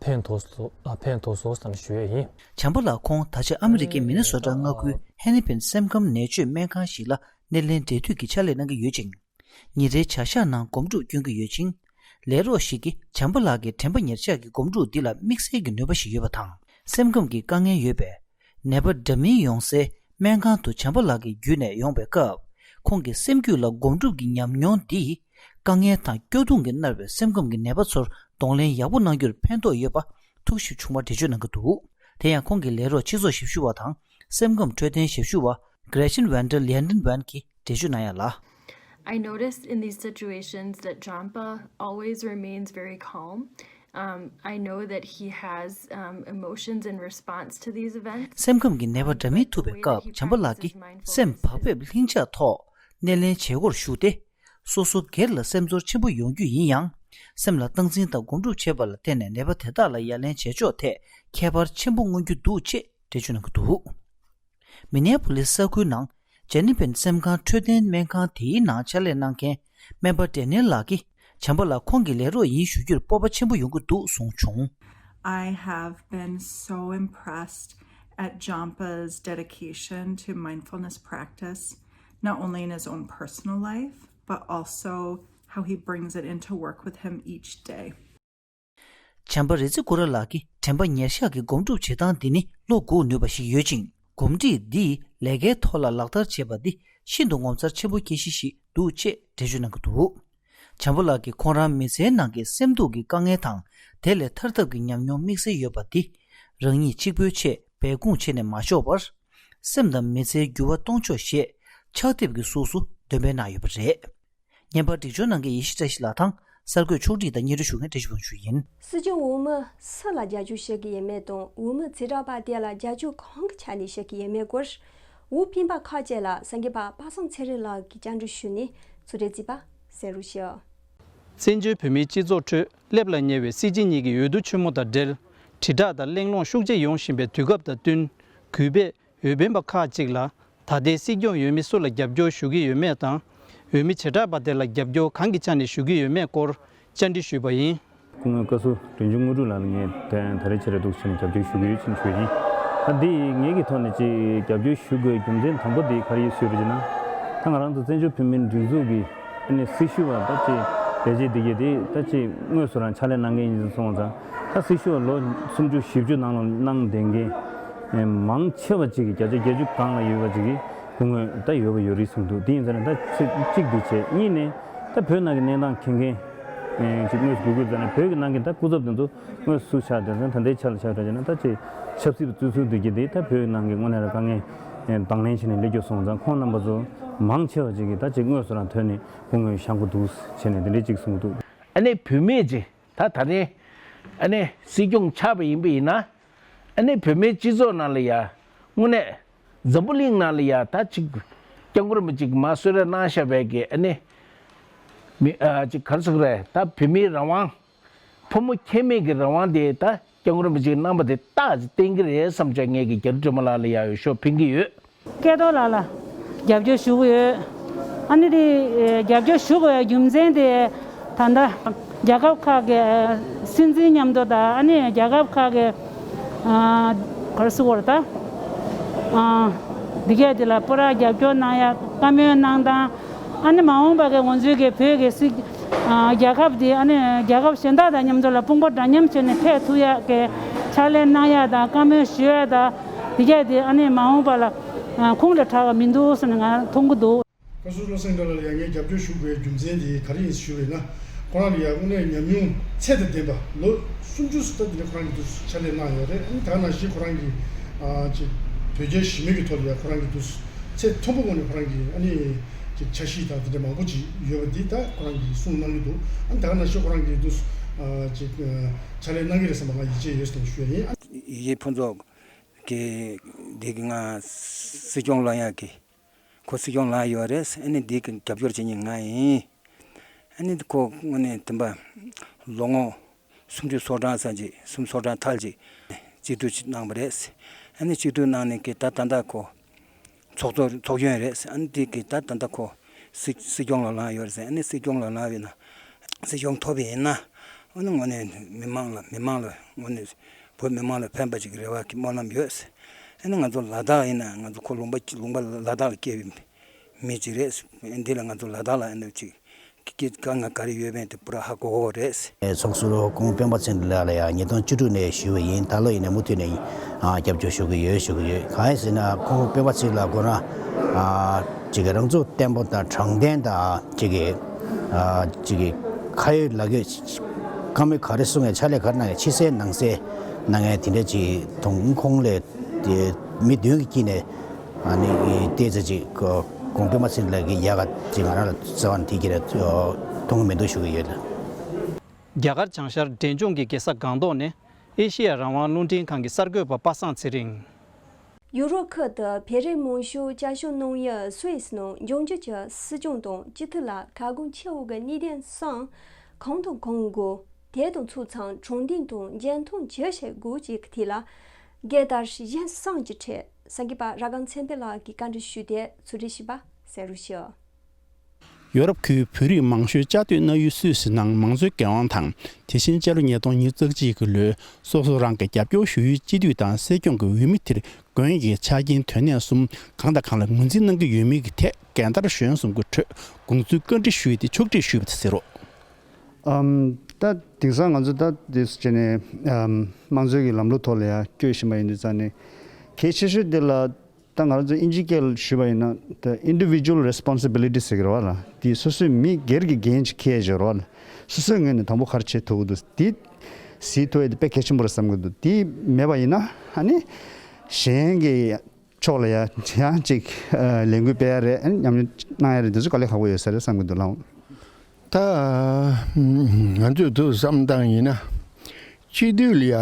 ཕན་ཐོགས་སོ། ཕན་ཐོགས་སོང་ཟེར་ནས་ཞུ་ཡས་ཡིན། བྱམས་པ་ལགས་ཁོང་ད་ཆ་ཨ་མི་རི་ཀའི་མི་ནི་སོ་ཊ་མངའ་ཁུལ་ཧེ་ནི་ཕན་སེམས་ཁམས་ནད་བཅོས་སྨན་ཁང་ཞིག་ལ་སྣེ་ལེན་འབྲེལ་མཐུད་ཀྱི་ཕྱག་ལས་གནང་གི་ཡོད་ཅིང་། ཉིན་རེའི་བྱ་གཞག་ནང་སྒོམ་སྒྲུབ་སྐྱོན་གྱི་ཡོད་ཅིང་། ལས་རོགས་ཤིག་གིས་བྱམས་པ་ལགས་ཀྱི་དྲན་པ་ཉེར་བཞག་གི་སྒོམ་སྒྲུབ་འདི་ལ་དམིགས་བསལ་གྱི་ནུས་པ་ཞིག་ཡོད་པ་དང་། སེམས་ཁམས་ཀྱི་དཀའ་ངལ་ཡོད་པས། ནད་པ་འདྲ་མིན་ཡོང་སའི་སྨན་ཁང་དུ་བྱམས་པ་ལགས་ཀྱི་བརྒྱུད་ནས་ཡོང་པའི་སྐབས། ཁོང་གི་སེམས་རྒྱུད་ལ་སྒོམ་སྒྲུབ་ཀྱི་ཉམས་མྱོང་འདིས། དཀའ་ངལ་དང་སྐྱོ་གདུང་གིས་མནར་བའི་སེམས་ཁམས་ཀྱི་ནད་པ་ཚོར་གདོང་ལེན་ཡག་པོ་གནང་རྒྱུར་ཕན་ཐོགས་ཡོད་པ་ཐུགས་ཞིབ་བྱུང་བ་འགྲེལ་བརྗོད་གནང་གི་འདུག་དེ་ཡང་ཁོང་གི་ལས་རོགས་སྤྱི་ཚོགས་ཞབས་ཞུ་བ་དང་སེམས་ཁམས་འཕྲོད་བསྟེན་ཞབས་ཞུ་བ་Gretchen van der Linden Van གྱིས་འགྲེལ་བརྗོད་གནང་ཡ་ལ། I noticed in these situations that Jampa always remains very calm. Um, I know that he has um, emotions in response to these events. སེམས་ཁམས་ཀྱི་ནད་པ་འདྲ་མིན་ཐུག་པའི་སྐབས་བྱམས་པ་ལགས་ཀྱིས་སེམས་བག་ཕེབས་ལྷིང་འཇགས་ཐོག་སྣེ་ལེན་བྱེད་སྒོར་ཞུགས་ཏེ། སོ་སོ་སྒེར་ལ་སེམས་ཚོར་ཆེན་པོ་ཡོང་རྒྱུ་ཡིན་ཡང་། སེམས་ལ་སྟངས་འཛིན་དང་སྒོམ་སྒྲུབ་བྱེད་པ་ལ་བརྟེན་ནས་ནད་པ་དེ་དག་ལ་ཡ་ལན་བྱེད་ཕྱོགས་ཐད་ཁྱད་པར་ཆེན་པོ་མངོན་རྒྱུ་འདུག་ཅེས་འགྲེལ་བརྗོད་གནང་གི་འདུག་མི་ནེ་པོ་ལིས་ས་ཁུལ་ནང་ཇེ་ནི་ཕན་སེམས་ཁམས་འཕྲོད་བསྟེན་སྨན་ཁང་དེའི་ནང་ཕྱག་ལས་གནང་མཁན་སྨན་པ་ཌེ་ནེལ་ལགས་ཀྱིས་བྱམས་པ་ལགས་ཁོང་གི་ལས་རོགས་ཡིན་ཞུ་རྒྱུར་སྤོབས་པ་ཆེན་པོ་ཡོང་གི་འདུག་གསུངས་བྱུང་། I have been so impressed at Jampa's dedication to mindfulness practice, not only in his own personal life, but also how he brings it into work with him each day. བྱམས་པ་རི་ཙི་ཀུ་ར་ལགས་ཀྱིས་དྲན་པ་ཉེར་བཞག་གི་སྒོམ་སྒྲུབ་བྱེད་སྟངས་འདི་ནི་བློ་འགུག་ནུས་པ་ཞིག་ཡོད་ཅིང་། སྒོམ་སྒྲིག་འདིས་ལས་ཀའི་ཐོག་ལ་ལག་བསྟར་བྱེད་པ་འདི་ཤིན་ཏུ་ངོ་མཚར་ཆེན་པོ་སྐྱེ་གཞི་ཞིག་འདུག་ཅེས་འགྲེལ་བརྗོད་གནང་གི་འདུག་བྱམས་པ་ལགས་ཀྱིས་ཁོང་རང་མི་ཚེའི་ནང་གི་སེམས་སྡུག་གི་དཀའ་ངལ་དང་དེ་ལས་ཐར་ཐབས་ཀྱི་ཉམས་མྱོང་དམིགས་བསལ་ཡོད་པ་འདི། རང་ཉིད་གཅིག་པུའི་ཆེད་འབད་འབུངས་བྱས་ནས་མ་ལྕོགས་པར། སེམས་དང་མི་ཚེའི་འགྱུར་བ་གཏོང་ཕྱོགས་ཞེས་ཕྱག་དེབ་ཀྱི་གཟུགས་སུ་འདོན་སྤེལ་གནང་ཡོད་པ་རེད། བརྙན་པར་སྒྲིག་སྦྱོར་གནང་མཁན་ཡེ་ཤེས་བཀྲ་ཤིས་ལགས་དང་གསར་འགོད་ཕྱོགས་སྒྲིག་དང་སྙན་སྒྲོན་ཞུ་མཁན་བཀྲ་ཤིས་དབང་ཕྱུག་ཡིན། སྲིད་སྐྱོང་འོག་མ་སུ་ལ་རྒྱབ་སྐྱོར་བྱེད་ཀྱི་ཡོད་མེད་དང་འོག་མ་ཛི་ཀྲ་པ་ཏེ་ལ་རྒྱབ་སྐྱོར་གང་གི་ཆ་ནས་བྱེད་ཀྱི་ཡོད་མེད་སྐོར། འོག་མ་སྤེན་པ་ཁག་ཅིག་ལ་གསར་འགོད་པ་པ་སངས་ཚེ་རིང་ལགས་ཀྱིས་བཅར་འདྲི་ཞུས་ནས་ཚུར་རེ་རྩིས་པ་གསན་རོགས་ཞུ། བཙན་བྱོལ་བོད་མིའི་སྤྱི་ཚོགས་ཁྲོད་སླེབས་ལ་ཉེ་བའི་སྲིད་སྤྱི་གཉིས་ཀྱི་འོས་བསྡུ་ཆེན་མོ་དང་འབྲེལ། དྲིལ་བསྒྲགས་དང་གླེང་སློང་ཤུགས་ཆེ་ཡོང་བཞིན་པའི་དུས་སྐབས་དང་བསྟུན། གུས་པས་འོས་འཕེན་པ་ཁག་ཅིག་ལ་ད་ལྟའི་སྲིད་སྐྱོང་འོས་མི་སུ་ལ་རྒྱབ་སྐྱོར་ཞུ་གི་ཡོད་མེད་དང་། འོས་མི་བྱེ་བྲག་པ་དེ་ལ་རྒྱབ་སྐྱོར་གང་གི་ཆ་ནས་ཞུ་གི་ཡོད་མེད་སྐོར་བཅར་འདྲི་ཞུས་པ་ཡིན། སྐུ་ངོ་བཀའ་ཟུར་དོན་གཅོད་དངོས་གྲུབ་ལགས་ལ་ངས་ད་རེས་ཆེད་ལས་འདུག་ཟེར་ནས་རྒྱབ་སྐྱོར་ཞུ་གི་ཡོད་ཅེས་ཞུས་ཡིན། ད་འདི་ངེད་ཀྱི་ཐོག་ནས་ཅིག་རྒྱབ་སྐྱོར་ཞུ་དགོས་རྒྱུ་མཚན་དང་པོ་དེ་ག་རེ་ཡིན་ཞུས་པ་ཡིན་ན། ད་ང་རང་ཚོ་བཙན་བྱོལ་བོད་མིའི་སྒྲིག་འཛུགས་ཀྱི་ཨ་ནི་སྲི་ཞུ་བ་ད་ཅིག་ལས་བྱེད་འདི་གས་དེ་ད་ཅིག་དངོས་སུ་རང་ཕྱག་ལས་གནང་མཁན་ཡིན་སོང་ཙང་། ད་སྲི་ཞུ་བ་ལོ་སུམ་ཅུ་བཞི་བཅུ་ནང་ལ་གནང་བསྡད་མཁན་མང་ཆེ་བ་ཅིག་གིས་བརྒྱ་ཆ་བརྒྱད་ཅུ་སྒང་ལ་ཡོད་པ་ཅིག་གིས་སྐུ་ངོ་ད་འོས་པ་ཡོད་རེད་གསུངས་འདུག་དེ་ཡིན་ཙང་ནས་ད་ཚིག་གཅིག་འདི་བྱས། གཉིས་ནས་ད་བོད་ནང་གི་གནས་སྟངས་མཁྱེན་མཁན་ཅིག་དངོས་སུ་དགོས་དགོས་ཙང་ནས་བོད་ཀྱི་ནང་གི་ད་སྐུ་ཚབ་དེ་ཚོ་དངོས་སུ་ཆགས་དེ་ཚོ་ད་ལྟའི་ཆ་ལ་ཆ་བཞག་ན་ད་ཅིག་ཆབ་སྲིད་པ་བཙུགས་ཚུལ་འདི་གི་དེ་ད་བོད་ནང་གི་དངོས་གནས་ལ་དཀའ་ངལ་དང་ལེན་བྱས་ནས་སླེབས་རྒྱུ་སོང་ཙང་། ཁོང་རྣམ་པ་ཚོ་མང་ཆེ་བ་ཅིག་གིས་ད་ཅིག་དངོས་སུ་རང་ཐོན་ནས་སྐུ་ངོ་ཤང་ཁུ་འདུག་བྱས་ནས་དེ་འདྲའི་ཅིག་གསུངས་འདུག་ཨ་ནི་བུད་མེད་ཅིག་ད་ད་རེས་ཨ་ནི་སྲིད་སྐྱོང་ཆགས་པ་ཡིན་པ་ཡིན་ན། ཨ་ནི་བོད་མིའི་སྤྱི་ཚོགས་ནང་ལ་ཡ་དངོས་གནས་འཛམ་བུ་གླིང་ནང་ལ་ཡ་ད་ཅིག་སྐྱབས་མགོན་རིན་པོ་ཆེ་གིས་མར་གསོལ་རས་གནང་བཞག་པའི་གི་ཨ་ནི་ མི་ཨ་ཅིག་ག་རེ་ཟེར་དགོས་རེད། ད་བོད་མིའི་རང་དབང་། ཕོ་མོ་ཁྱད་མེད་ཀྱི་རང་དབང་དེ་ད་སྐྱབས་མགོན་རིན་པོ་ཆེས་གནང་བ་དེ་རྟགས་ཅིག་བསྟན་གྱི་རེད་བསམ་བྱས། ངས་ཀྱི་རྒྱ་རི་སྒྲོལ་མ་ལགས་ལ་ཡ་འོས་ཤོག་འཕེན་གྱི་ཡོད། སྐལ་རྡོར་ལགས་ལ་རྒྱབ་སྐྱོར་ཞུ་གི་ཡོད། ཨ་ནི་དེ་རྒྱབ་སྐྱོར་ཞུ་དགོས་པའི་རྒྱུ་མཚན་དེ་ད་ལྟ་རྒྱལ་ཁབ་ཁག་གི་སྲིད་འཛིན་མཉམ་དུ་དང་ཨ་ནི་རྒྱལ་ཁབ་ཁག་གི་ཨ་ག་རེ་ཟེར་དགོས་རེད་ད། ཨ་འདི་གས་དེ་ལ་པུ་ར་རྒྱབ་སྐྱོར་གནང་ཡ་བཀའ་མོལ་གནང་སྟངས། ཨ་ནི་མ་འོངས་པ་གི་ང་ཚོའི་གི་བོད་ཀྱི་སྲིད་ཨ་རྒྱལ་ཁབ་འདི་ཨ་ནི་རྒྱལ་ཁབ་གཞན་དག་དང་མཉམ་དུ་ལ་དཔུང་པ་འདྲ་མཉམ་བྱས་ནས་ཕེབས་ཐུབ་ཡག་གི་ཕྱག་ལས་གནང་ཡག་དང་བཀའ་མོལ་ཞུ་ཡག་དང་འདི་གས་དེ་ཨ་ནི་མ་འོངས་པ་ལ་ཨ་ཁུངས་ལ་གྲགས་པ་མི་འདུག་ཟེར་ནས་ང་མཐོང་གི་འདུག། བཀའ་ཟུར་བློ་སེང་ལགས་ལ་ཡང་ངས་རྒྱབ་སྐྱོར་ཞུ་དགོས་རྒྱུ་མཚན་དེ་ག་རེ་ཡིན་ཞུས་པ་ཡིན་ན། ཁོ་རང་ལ་ཡང་དངོས་གནས་ཉམས་མྱོང་ཚད་དང་ལྡན་པ་ལོ་སུམ་ཅུ་ཙམ་དེ་འདྲ་ཁོ་རང་གིས་འདུག་ཕྱག་ལས་གནང་ཡོད་རེད། ཨ་ནི་ད་ག་ནང་བཞིན་ཁོ་རང་གིས་ཨ་ཅིག་བོད་རྒྱ་ཞི་མོལ་གྱི་ཐོག་ལ་ཡང་ཁོ་རང་གིས་འདུག་ཚད་མཐོན་པོ་ངང་ནས་ཁོ་རང་གིས་ཨ་ནི་ཅིག་འཆར་གཞི་དང་དེ་འདྲ་མང་པོ་ཅིག་ཡོད་པ་འདི་ད་ཁོ་རང་གིས་གསུངས་གནང་གི་འདུག། ཨ་ནི་ད་ག་ནང་བཞིན་ཁོ་རང་གིས་འདུག་ཨ་ཅིག་ཨ་ཕྱག་ལས་གནང་གི་རེད་བསམ་པ་ང་ཡིད་ཆེས་ཡོད་ཟེར་ནས་ཞུ་ཡ་ཡིན། ཡིད་ཆེས་ཕུན་ཚོགས་ཀྱིས་འདི་གི་ང་སྲིད་སྐྱོང་ལངས་ཡག་གི་ཁོ་སྲིད་སྐྱོང་ལངས་ཡོད་རེད། ཨ་ནི་འདི་གི་རྒྱབ་སྐྱོར་བྱེད་མཁན་ང་ཡིན། ཨ་ནི་ཁོ་དངོས་གནས་དེ་འདྲ་ལོ་ངོ་སུམ་ཅུ་སོ་གྲངས་ཙམ་ཅིག་སུམ་ཅུ་སོ་གྲངས་ཐལ་ཅིག་སྤྱི་འཐུས་ཅིག་གནང་བ་རེད། ཨ་ནི་སྤྱི་འཐུས་གནང་ནས་ཀྱི་ད་ད་ལྟ་ཁོ་ཚོགས་གཙོ་ཚོགས་གཞོན་རེད། ཨ་ནི་དེ་གི་ད་ད་ལྟ་ཁོ་སྲིད་སྲིད་སྐྱོང་ལ་ལངས་ཡོད་རེད། ཨ་ནི་སྲིད་སྐྱོང་ལ་ལངས་ཡོད་ན་སྲིད་སྐྱོང་ཐོབ་པ་ཡིན་ན་ཨ་ནི་དངོས་གནས་མི་མང་ལ་མི་མང་ལ་དངོས་གནས་བོད་མི་མང་ལ་ཕན་པ་ཅིག་རེ་བ་གི་སྨོན་ལམ་ཡོད། ཨ་ནི་ང་ཚོ་ལ་དྭགས་ཡིན་ན་ང་ཚོ་ཁོ་ལུང་པ་ལུང་པ་ལ་དྭགས་ལ་སྐྱེས་པའི་མི་ཅིག་རེད། ཨ་འདི་ལ་ང་ཚོ་ལ་དྭགས་ལ་ཨ་ནི་ཅིག་སྐད་དཀའ་ངལ་ག་རེ་ཡོད་མེད་དེ་པུ་ར་ཧ་གོ་གོ་རེད། ཚོགས་ཟུར་སྐུ་ངོ་སྤེན་པ་ཚེ་རིང་ལགས་ལ་ཡང་ཉིས་སྟོང་བཅུ་དྲུག་ནས་ཞུས་པ་ཡིན། ད་ལོ་ཡིན་ན་མུ་མཐུད་ནས་ཨ་རྒྱབ་སྐྱོར་ཞུ་གི་ཡོད་ཞུ་གི་ཡོད། གང་ཡིན་ཟེར་ན་སྐུ་ངོ་སྤེན་པ་ཚེ་རིང་ལགས་ཁོ་རང་ཨ་ཅིག་གི་རང་ཚུགས་བརྟན་པོ་དང་དྲང་བདེན་དང་ཅིག་གི་ཨ་ཅིག་གི་ཁ་ཡོད་ལག་ཡོད་བཀའ་མོལ་ག་རེ་གསུང་ཡང་ཕྱག་ལས་ག་རེ་གནང་ཡང་ཕྱི་གསལ་ནང་གསལ་གནང་མཁན་དེ་འདྲ་ཅིག་མཐོང་། ཁོང་ལས་དེ་མི་བདུན་གྱི་དཀྱིལ་ནས་ཨ་ནི་ཏོག་ཙམ་ཅིག་གོང་འཕེལ་མ་ཕྱིན་ལ་གི་ཡག་ག་ཅིག་ང་རང་ལ་རྩ་བ་ནས་དེ་གི་རེད་མཐོང་གི་མི་འདུག་ཞུ་གི་ཡོད། རྒྱ་གར་བྱང་ཤར་འབྲས་ལྗོངས་ཀྱི་རྒྱལ་ས་སྒང་ཏོག་ནས་ཨེ་ཤེ་ཡ་རང་དབང་རླུང་འཕྲིན་ཁང་གི་གསར་འགོད་པ་པ་སངས་ཚེ་རིང་། ཡུ་རོབ་ཁུལ་དུ་བོད་རིགས་མང་ཤོས་བསྐྱར་བཞུགས་གནང་ཡུལ་སུད་སི་ནང་འབྱུང་འགྱུར་གྱི་སྲིད་སྐྱོང་དང་སྤྱི་འཐུས་ལ་ཁ་སྐོང་ཆེ་བོ་གི་གནད་དོན་གསུམ། གང་དང་གང་དགོས། དེ་དང་ཕྱོགས་མཚུངས་དྲང་བདེན་དང་འཇོན་ཐང་ཇི་བྱེད་དགོས་ཅེས་ཀྱི་ཐད་ལ། རྒན་དར་གཞན་གསུམ་གྱི་གྲས་གསར་འགོད་པ་ར་སྒང་ཚེ་འཕེལ་ལགས་ཀྱིས་བཀའ་འདྲི་ཞུས་ཏེ་ཚུལ་ཁྲིམས་ཞིབ་པ་གསན་རོགས་ཞུ། ཡོ་རོབ་ཁུལ་བོད་རིགས་མང་ཤོས་བསྐྱར་ཟློས་གནང་ཡུལ་སུད་སི་ནང་མང་གཙོའི་འགན་དབང་དང་། དེ་བཞིན་སྤྱི་ལོ་ཉིས་སྟོང་ཉི་ཤུ་རྩ་གཅིག་གི་ལོའི་སོ་སོ་རང་གི་རྒྱབ་སྐྱོར་ཞུ་ཡུལ་སྤྱི་འཐུས་དང་སྲིད་སྐྱོང་གི་འོས་མི་དེར་དགོན་གྱི་ཆ་རྐྱེན་དོན་གནད་གསུམ་གང་དང་གང་ལ་ངོས་འཛིན་གནང་གི་ཡོད་མེད་ཀྱི་ཐད་རྒན་དར་གཞོན་གསུམ་གྱི་ཁྲོད་དགོངས་ཚུལ་བཀའ་འདྲི་ཞུས་ཏེ་ཕྱོགས་སྒྲིག་ཞུས་པ་དེ་གསན་རོགས། ཨམ། ད་དེང་སང་ང་ཚོ་ད་དེ་བྱས་ནས་ཨམ་དམངས་གཙོའི་གི་ལམ་ལུགས་ཐོག་ལ་ཡང་བསྐྱོད་བཞིན་པ་ཡིན་དུས་ཙང་ནས་གལ་ཆེ་ཤོས་དེ་ལ། ད་ང་རང་ཚོ་དབྱིན་ཇིའི་སྐད་ལ་ཞུས་པ་ཡིན་ན་the individual responsibility ཟེར་གི་རེད་བ་ལ། དེ་སོ་སོའི་མི་སྒེར་གྱི་འགན་ཅིག་འཁྱེར་བཞག་རེད་བ་ལ། སོ་སོའི་ངོས་ནས་དང་པོ་ག་རེ་བྱེད་ཐུབ་ཀྱི་འདུག་དེ་གཟིགས་ཐུབ་ཡ་དེ་དཔེ་གལ་ཆེན་པོ་རེད་བསམ་གྱི་འདུག་དེ་མེད་པ་ཡིན་ན་ཨ་ནི་གཞན་གྱི་ཕྱོགས་ལ་ཡ་ཡང་ཅིག་ལས་འགུལ་སྤེལ་ཡ་རེད། ཨ་ནི་ཉམས་མྱོང་གནང་ཡ་རེད། དེ་ཚོ་དཀའ་ལས་ཁག་པོ་ཡོད་ས་རེད་བསམ་གྱི་འདུག་ལགས། ད་ང་ཚོས་དུ་བསམ་སྟངས་ཡིན་ན་སྤྱི་འཐུས་ལ་ཡ།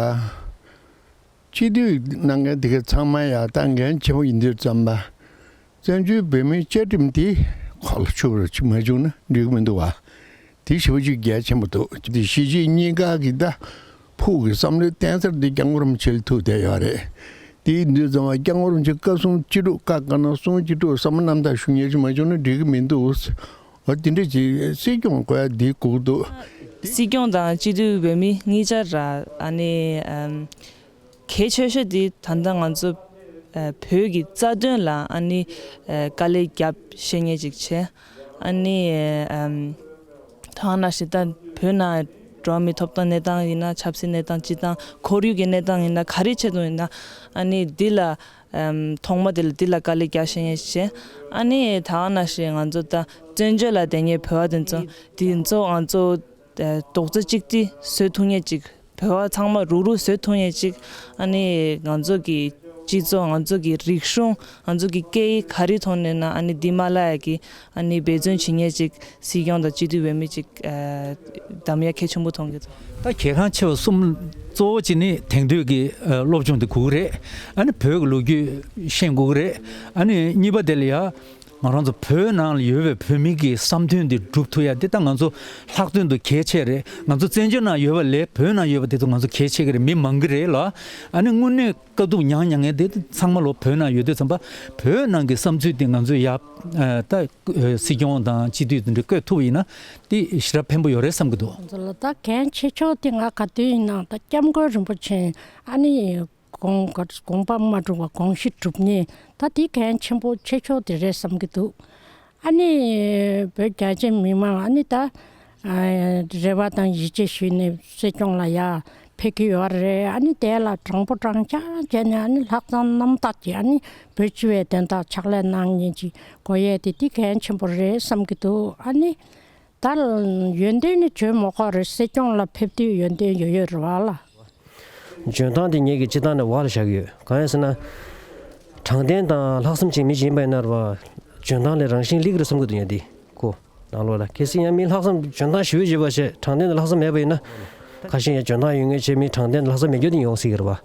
སྤྱི་འཐུས་གནང་མཁན་དེ་ག་ཚང་མ་ཡ་ད་འགན་ཆེན་པོ་ཡིན་དུས་ཙམ་པ། བཙན་བྱོལ་བོད་མིའི་བཅའ་ཁྲིམས་དེ་ཁོག་ལ་ཆུད་པ་ཅིག་མ་བྱུང་ན་འགྲིག་གི་མི་འདུག་བ། དེ་ཞེ་པོ་ཅིག་གལ་ཆེན་པོ་འདུག་དེ་གཞིས་བྱེས་གཉིས་ཀ་གི་ད་ཕུགས་ཀྱི་བསམ་བློའི་བརྟན་གསར་དེ་སྐྱབས་མགོན་རིན་པོ་ཆེ་ལ་ཐུག་བསྡད་ཡོད་རེད། དེ་ཡིན་དུས་ཙམ་པ་སྐྱབས་མགོན་རིན་པོ་ཆེ་བཀའ་གསུང་ཅི་སྒྲུབ་བཀའ་བཀའ་གནང་གསུང་ཅི་སྒྲུབ་བསམ་བློ་རྣམ་དག་ཞུ་མཁན་ཅིག་མ་བྱུང་ན་འགྲིག་གི་མི་འདུག་འོ་དེ་འདྲ་ཅིག་སྲིད་སྐྱོང་དགོས་ཡ་དེ་དགོས་ཀྱི་འདུག་སྲིད་སྐྱོང་དང་སྤྱི་འཐུས་འོས་མི་གཉིས་ཆ་ར་ཨ་ནི་ཨམ། གལ་ཆེ་ཤོས་དེ་ད་ལྟ་ང་ཚོ་ཨ་བོད་ཀྱི་རྩ་དོན་ལ་ཨ་ནི་ཨ་དཀའ་ལས་བརྒྱབ་ཤེས་མཁན་ཅིག་བྱས། ཨ་ནི་ཨམ་ད་ག་ནང་བཞིན་ད་བོད་ནང་འགྲོ་བ་མིའི་ཐོབ་ཐང་གནས་སྟངས་ཡིན་ན། ཆབ་སྲིད་གནས་སྟངས། སྤྱི་བཏང་ཁོར་ཡུག་གི་གནས་སྟངས་ཡིན་ན། ག་རེ་ཆེད་དུ་ཡིན་ན་ཨ་ནི་འདི་ལ་ཨམ་ཐོག་མ་དེ་ལ་འདི་ལ་དཀའ་ལས་རྒྱག་ཤེས་མཁན་ཅིག་བྱས། ཨ་ནི་ད་ག་ནང་བཞིན་ང་ཚོ་ད་བཙན་བྱོལ་ལ་བསྡད་མཁན་བོད་པ་དེ་ཚོ་དེ་ཚོ་ང་ཚོ་རྡོག་རྩ་གཅིག་སྒྲིལ་བཟོ་ཐུབ་མཁན་ཅིག་བོད་པ་ཚང་མ་རུག་རུག་བཟོ་ཐུབ་མཁན་ཅིག་ཨ་ནི་ང་ཚོ་གི་སྤྱི་ཚོགས། ང་ཚོ་གི་རིག་གཞུང་། ང་ཚོ་གི་སྐད་ཡིག་ག་རེ་ཐོག་ནས་ན་ཨ་ནི་འདི་མ་བརླག་ཡ་གི་ཨ་ནི་འབད་བརྩོན་བྱེད་མཁན་ཅིག་སྲིད་སྐྱོང་དང་སྤྱི་འཐུས་འོས་མི་ཅིག་ཨ་གདམ་ཡ་གལ་ཆེན་པོ་མཐོང་གི་འདུག་ད་གལ་འགངས་ཆེ་བ་གསུམ། གཙོ་བོ་གཅིག་ནི་དེང་དུས་ཀྱི་ཨ་སློབ་སྦྱོང་དེ་དགོས་ཀྱི་རེད། ཨ་ནི་བོད་ཀྱི་ལོ་རྒྱུས་ཤེས་དགོས་ཀྱི་རེད། ཨ་ནི་གཉིས་པ་དེ་ལ་ཡ། ང་རང་ཚོ་བོད་ནང་ལ་ཡོད་པའི་བོད་མི་གི་བསམ་དོན་འདི་སྒྲུབ་ཐུབ་ཡ་འདི་ད་ང་ཚོ་ལྷག་དོན་དུ་གལ་ཆེ་རེད། ང་ཚོ་བཙན་བྱོལ་ནང་ཡོད་པ་ལས་བོད་ནང་ཡོད་པ་དེ་ཚོ་ང་ཚོ་གལ་ཆེ་གི་རེད། མི་མང་གི་རེད་ལ། ཨ་ནི་དངོས་གནས་དཀའ་སྡུག་མྱངས་མྱངས་མཁན་དེ་ཚང་མ་ལོ་བོད་ནང་ཡོད་དུས་ཙམ་པ་བོད་ནང་གི་བསམ་ཚུལ་དེ་ང་ཚོས་ཡ་ད་སྲིད་སྐྱོང་དང་སྤྱི་འཐུས་དེ་འདྲ་བསྐོས་ཐུབ་པ་ཡིན་ན་དེ་ཞེ་དྲག་ཕན་པོ་ཡོད་རེད་བསམ་གི་འདུག་ང་ཚོ་ལ་ད་གལ་ཆེ་ཤོས་དེ་ང་ག་དུས་ཡིན་ནའང་ད་སྐྱབས་མགོན་རིན་པོ་ཆེ་ཨ་ནི་དགོངས་དགོངས་པ་མ་གྲུབ་པ་དགོངས་གཞི་གྲུབ་ནས་ད་དེ་གལ་ཆེན་པོ་ཆེ་ཤོས་དེ་རེད་བསམ་གི་འདུག་ཨ་ནི་བོད་རྒྱ་ཆེ་མི་མང་ཨ་ནི་ད་ཨ་རེ་བ་དང་ཡིད་ཆེས་ཞུས་ནས་སྲིད་སྐྱོང་ལ་ཡ་ཕེབས་ཀྱི་ཡོད་རེད། ཨ་ནི་དེ་ལ་དྲང་པོ་དྲང་བཞག་བྱས་ནས་ཨ་ནི་ལྷག་བསམ་རྣམ་དག་གིས་ཨ་ནི་བོད་སྤྱི་བའི་དོན་དག་ཕྱག་ལས་གནང་མཁན་ཅིག་དགོས་ཡས་དེ་དེ་གལ་ཆེན་པོ་རེད་བསམ་གི་འདུག་ཨ་ནི་ད་ཡོན་ཏན་ནི་བརྗོད་མ་དགོས་རེད། སྲིད་སྐྱོང་ལ་ཕེབས་དུས་ཡོན་ཏན་ཡོད་ཡོད་རེད་བ་ལ། འཇོན་ཐང་དེ་ངེད་ཀྱིས་སྤྱིར་བཏང་ནས་འོག་ལ་བཞག་གི་ཡོད། གང་ཡིན་ཟེར་ན། དྲང་བདེན་དང་ལྷག་བསམ་ཅན་མི་ཞིག་ཡིན་པ་ཡིན་ན་རེད་བ། འཇོན་ཐང་ལས་རང་བཞིན་སླེབས་ཀྱི་རེད་བསམ་གྱི་འདུག་ཡ་འདི་ཁོ། ནང་ལོགས་ལ་གལ་སྲིད་ཡང་མི་ལྷག་བསམ་འཇོན་ཐང་ཞེ་པོ་ཡོད་པ་བྱས་དྲང་བདེན་དང་ལྷག་བསམ་མེད་པ་ཡིན་ན། ཁ་ཤས་ཡང་འཇོན་ཐང་ཡོད་མཁན་བྱས་མི་དྲང་བདེན་དང་ལྷག་བསམ་མེད་རྒྱུ་དེ་ཡོང་སྲིད་ཀྱི་རེད་བ།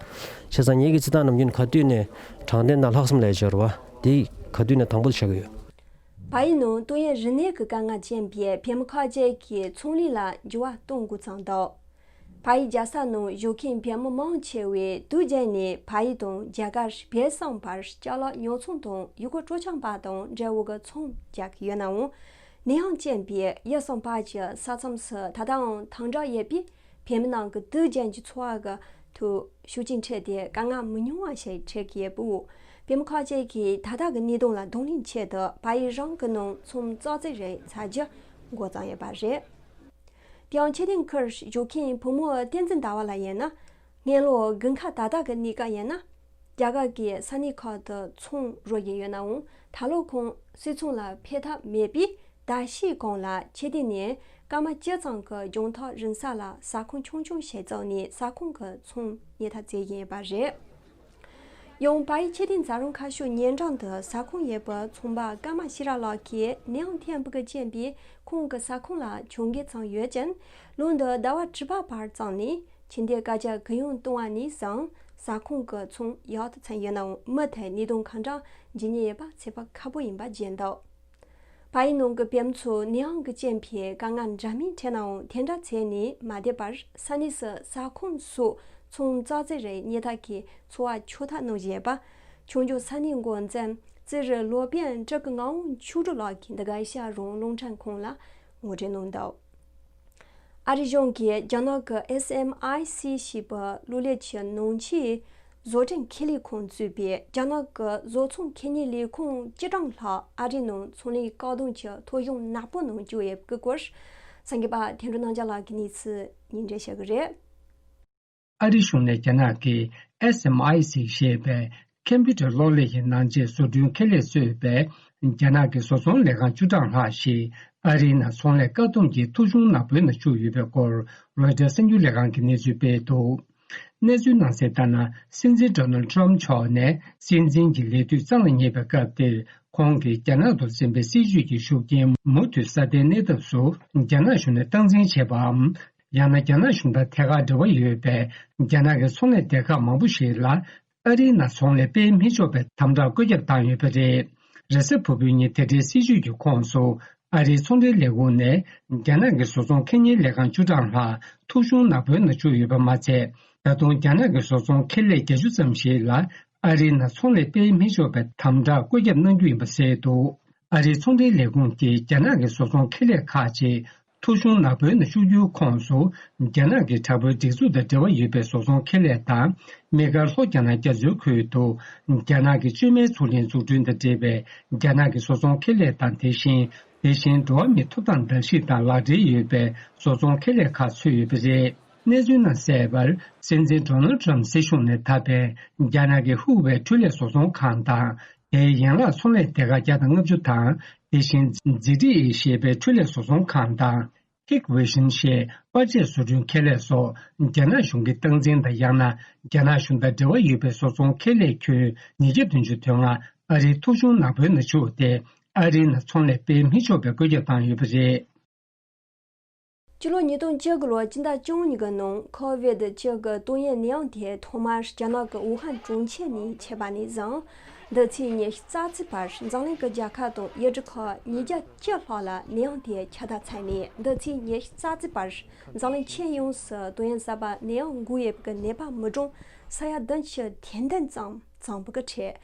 བྱས་ཙང་ངེད་ཀྱིས་སྤྱིར་བཏང་ནམ་རྒྱུན་ག་དུས་ནས་དྲང་བདེན་དང་ལྷག་བསམ་ལབ་ཡ་ཅིག་ཡོད་རེད་བ། དེ་ག་དུས་ནས་དང་པོ་ལ་བཞག་གི་ཡོད། བལ་ཡུལ་ནང་ཏུའུ་ཡན་རིག་གནས་ཀྱི་དཀའ་ངལ་ཅན་པའི་བོད་མི་ཁག་ཅིག་གིས་ཚོང་ལས་ལ་འགྱུར་བ་གཏོང་དགོས་ཙང་འདུག་བལ་ཡུལ་རྒྱལ་ས་ནང་བཞུགས་མཁན་བོད་མི་མང་ཆེ་བས་དུས་རྒྱུན་ནས་བལ་ཡུལ་དང་རྒྱ་གར་བལ་གསུམ་བར་ཅ་ལག་ཉོ་ཚོང་དང་ཡུལ་སྐོར་སྤྲོ་འཆམ་པ་དང་འབྲེལ་བ་གི་ཚོང་རྒྱག་གི་ཡོད་ནའང་། ནད་ཡམས་ཅན་པའི་ཡུལ་གསུམ་བར་གྱི་ས་མཚམས་སུ་ད་ལྟའང་དམ་དྲག་ཡོད་པས། བོད་མི་ནང་གི་དུས་རྒྱུན་གྱི་འཚོ་བ་གི་ཐོག་ཤུགས་རྐྱེན་འཕྲད་དེ་དཀའ་ངལ་མི་ཉུང་བ་ཞིག་འཕྲད་ཀྱི་ཡོད་པས། བོད་མི་ཁག་ཅིག་གིས་ད་ལྟ་གི་གནད་དོན་ལ་གདོང་ལེན་ཆེད་དུ་བལ་ཡུལ་རང་གི་ནང་ཚོང་ཙག་ཙིག་རེ་ཚར་རྒྱུ་འགོ་བརྩམས་ཡོད་པ་རེད། དེ་ཡང་ཆོས་ལྡན་ཁུལ་བཞུགས་མཁན་བུ་མོ་བསྟན་འཛིན་ཟླ་བ་ལགས་ཡིན་ན། སྔོན་ལོ་དགུན་ཁ་ད་ལྟ་གི་གནས་སྐབས་ཡིན་ན། རྒྱ་གར་གྱི་ས་གནས་ཁག་ཏུ་ཚོང་རོལ་བཞིན་ཡོད་ནའང་ད་ལོ་ཁོང་སིལ་ཚོང་ལ་ཕེབས་ཐབས་མེད་པས་ཟླ་ཤས་གོང་ལ་ཆོས་ལྡན་ནས་སྐར་མ་བཅུ་ཙམ་གྱི་རྒྱང་ཐག་རིང་ས་ལ་ཟ་ཁང་ཆུང་ཆུང་ཞིག་བཙུགས་ནས་ཟ་ཁང་གི་ཚོང་གཉེར་ཐབས་བྱེད་བཞིན་ཡོད་པ་རེད། ཡང་བལ་ཡུལ་ཆོས་ལྡན་རྩ་རང་ཁ་ཤོར་ཉེ་འགྲམ་དུ་ཟ་ཁང་ཡོད་པའི་ཚོང་པ་ཀརྨ་ཤེས་རབ་ལགས་ཀྱིས་ནད་ཡམས་ཐེབས་པ་གི་རྐྱེན་པས་ཁོང་གི་ཟ་ཁང་ལ་ཆུ་འགོས་ཙམ་ཡོད་ཅིང་། ལོ་འདི་ཟླ་བ་དྲུག་པ་བར་བརྩམས་ནས་ཆུ་འགོས་བཀག་རྒྱ་གུ་ཡངས་གཏོང་བ་ནས་བཟུང་ཟ་ཁང་གི་ཚོང་ཡག་ཏུ་ཕྱིན་ཡོད་ནའང་མུ་མཐུད་ནད་དོན་གང་འདྲ་འབྱུང་ཉེན་ཡོད་པ་ཚོད་དཔག་ཁག་པོ་ཡིན་པ་བརྗོད་འདུག་བལ་ཡུལ་ནང་གི་བོད་མི་ཚོ་ནད་ཡམས་ཀྱི་རྐྱེན་པས་དཀའ་ངལ་འདྲ་མིན་འཕྲད་ནའང་དེ་འདྲ་བྱས་ནས་མ་བསྡད་པར་ས་གནས་སུ་ཟ་ཁང་སོགས་ཚོང་ཙག་ཙིག་རེ་གཉེར་ཐབས་ཀྱི་འཚོ་བ་འཁྱོལ་ཐབས་གནང་བཞིན་པ། ཆུང་ཆུང་ས་གནས་འགོ་འཛིན་རྩིས་རིག་སློབ་དཔོན་སྤྲུལ་སྐུ་ངག་དབང་ཆོས་སྒྲོན་ལགས་ཀྱིས་འདི་ག་ཨེ་ཤ་ཡ་རང་དབང་རླུང་འཕྲིན་ཁང་ལ་ངོ་སྤྲོད་གནང་འདུག་ཨ་རི་གཞུང་གིས་རྒྱ་ནག་གི་ཨེས་ཨེམ་ཨའི་སི་ཞེས་པའི་གློག་ཀླད་ཀྱི་ནང་ཆས་བཟོ་སྐྲུན་ཁེ་ལས་ཁང་གཙོས་པའི་རྒྱ་ནག་གི་བཟོ་ཚོང་ཁེ་གཉེར་ལས་ཁུངས་བཅུ་གྲངས་ལྷག་ཨ་རིའི་ནང་ཚོང་ལས་བཀག་སྡོམ་གྱི་ཐོ་གཞུང་ནག་པོའི་ནང་བཅུག་ཡོད་པའི་སྐོར། གསར་འགོད་པ་དོན་གྲུབ་རྣམ་རྒྱལ་ལགས་ཀྱིས་གནས་ཚུལ་སྙན་སྒྲོན་ཞུ་གི་རེད། ཨ་རི་གཞུང་ནས་རྒྱ་ནག་གི་ཨེས་ཨེམ་ཨའི་སི་ཞེས་པའི་ཁམ་པུ་ཊར་གློག་ཀླད་ཀྱི་ནང་ཆས་བཟོ་སྐྲུན་ཁེ་ལས་གཙོས་པའི་རྒྱ་ནག་གི་བཟོ་ཚོང་ལས་ཁང་བཅུ་གྲངས་ལྷག་ཞིག་ཨ་རིའི་ནང་ཚོང་ལས་བཀག་སྡོམ་གྱི་ཐོ་གཞུང་ནག་པོའི་ནང་བཅུག་ཡོད་པའི་སྐོར་རོའི་ཊར་གསར་འགྱུར་ལས་ཁང་གིས་གནས་ཚུལ་སྤེལ་འདུག་གནས་ཚུལ་ནང་གསལ་ལྟར་ན། སྲིད་འཛིན་ཌོ་ནལ་ཌི་ཊརམ་མཆོག་ནས་སྲིད་འཛིན་གྱི་ལས་དུས་གཙང་ལ་ཉེ་བའི་སྐབས་དེར། ཁོང་གིས་རྒྱ་ནག་ཏུ་འཛིན་པའི་སྲིད་བྱུས་ཀྱི་ཤུགས་རྐྱེན་མུ་མཐུད་སྲ་བརྟན་གནས་ཐབས་སུ། རྒྱ་ནག་གཞུང་ནས་སྟངས་འཛིན་བྱས་པའམ། ཡང་ན་རྒྱ་ནག་གཞུང་དང་ཐད་ཀར་འབྲེལ་བ་ཡོད་པའི་རྒྱ་ནག་གི་ཚོང་ལས་སྡེ་ཁག་མང་པོ་ཞིག་ལ། ཨ་རིའི་ནང་ཚོང་ལས་སྤེལ་མི་ཆོག་པའི་དམ་དྲག་བཀོད་ཁྱབ་བཏང་ཡོད་པ་རེད། རེས་གཟའ་ཕུར་བུའི་ཉིན་དེ་འབྲེལ་སྲིད་བྱུས་ཀྱི་ཁོངས་སུ། ཨ་རིའི་ཚོང་འབྲེལ་ལས་ཁུངས་ནས། རྒྱ་ནག་གི་བཟོ་ཚོང་ཁེ་གཉེར་ལས་ཁང་བཅུ་གྲངས་ལྷག་ཐོ་གཞུང་ནག་པོའི་ནང་བཅུག་ཡོད་པ་མ་ཚད། ད་དུང་རྒྱ་ནག་གི་བཟོ་ཚོང་ཁེ་ལས་བརྒྱད་ཅུ་ཙམ་ཞིག་ལ། ཨ་རིའི་ནང་ཚོང་ལས་སྤེལ་མི་ཆོག་པའི་དམ་དྲག་བཀོད་ཁྱབ་གནང་རྒྱུ་ཡིན་པ་གསལ་འདུག་ཨ་རིའི་ཚོང་འབྲེལ་ལས་ཁུངས་ཀྱིས་རྒྱ་ནག་གི་བཟོ་ཚོང་ཁེ་ལས་ཁག་ཅིག་ཐོ་གཞུང་ནག་པོའི་ནང་བཅུག་རྒྱུའི་ཁོངས་སུ། རྒྱ་ནག་གི་དྲག་པོའི་སྒྲིག་འཛུགས་དང་འབྲེལ་བ་ཡོད་པའི་བཟོ་ཚོང་ཁེ་ལས་དང་། དམིགས་བཀར་ལྷོ་རྒྱ་ནག་རྒྱ་མཚོའི་ཁུལ་དུ། རྒྱ་ནག་གི་བཅོས་མའི་མཚོ་གླིང་འཛུགས་སྐྲུན་དང་འབྲེལ་བའི་རྒྱ་ནག་གི་བཟོ་ཚོང་ཁེ་ལས་དང་། དེ་བཞིན། དེ་བཞིན་འགྲོ་བ་མིའི་ཐོབ་ཐང་བརྡལ་བཤིག་དང་ལག་འབྲེལ་ཡོད་པའི་བཟོ་ཚོང་ཁེ་ལས་ཁག་ཚུད་ཡོད་པ་རེད། གནས་ཚུལ་ནང་གསལ་བར། སྲིད་འཛིན་ཌོ་ནལ་ཌི་ཊརམ་སྲིད་གཞུང་ནས་བཏབ་པའི་རྒྱ་ནག་གི་ཧུའུ་ཝེ་འཕྲུལ་ལས་བཟོ་ཚོང་ཁང་དང་། དེའི་ཡན་ལག་ཚོང་ལས་སྡེ་ཁག་བརྒྱ་དང་ལྔ་བཅུ་དང་། དེ་བཞིན་ཛི་ཊི་ཨི་ཞེས་པའི་འཕྲུལ་ལས་བཟོ་ཚོང་ཁང་དང་། ཧིག་ཝེ་ཤིན་ཞེས་པར་ཆས་བཟོ་སྐྲུན་ཁེ་ལས་སོགས་རྒྱ་ནག་གཞུང་གི་སྟངས་འཛིན་དང་། ཡང་ན་རྒྱ་ནག་གཞུང་དང་འབྲེལ་བ་ཡོད་པའི་བཟོ་ཚོང་ཁེ་ལས་ཁྱོན་ཉིས་བརྒྱ་བདུན་ཅུ་དོན་ལྔ་ཨ་རིའི་ཐོ་གཞུང་ནག་པོའི་ནང་བཅུག་སྟེ། ཨ་རིའི་ནང་ཚོང་ལས་སྤེལ་མི་ཆོག་པའི་བཀོད་ཁྱབ་བཏང་ཡོད་པ་རེད། སྤྱི་ལོ་ཉིས་སྟོང་བཅུ་དགུ་ལོའི་སྤྱི་ཟླ་བཅུ་གཉིས་ཀྱི་ནང་ཁོ་ཝིད་བཅུ་དགུ་ཏོག་དབྱིབས་ནད་ཡམས་དེ་ཐོག་མར་རྒྱ་ནག་གི་ཝུ་ཧན་གྲོང་ཁྱེར་ནས་མཆེད་པ་ནས་བཟུང་ འདི་ཚེས་ཉི་ཤུ་རྩ་གཅིག་བར་འཛམ་གླིང་གི་རྒྱལ་ཁབ་དང་ཡུལ་གྲུ་ཁག་ཉིས་བརྒྱ་བཅུ་ལྷག་ལ་ནད་ཡམས་དེ་ཁྱབ་གདལ་ཚར་ནས། འདི་ཚེས་ཉི་ཤུ་རྩ་གཅིག་བར་འཛམ་གླིང་ཁྱོན་ཡོངས་སུ་ཏོག་དབྱིབས་གསར་པ་ནད་ཡམས་འགོས་ཡོད་པའི་ནད་པ་མི་གྲངས་ས་ཡ་བདུན་ཅུ་དོན་བདུན་ཙམ་ཚང་བའི་གྲས་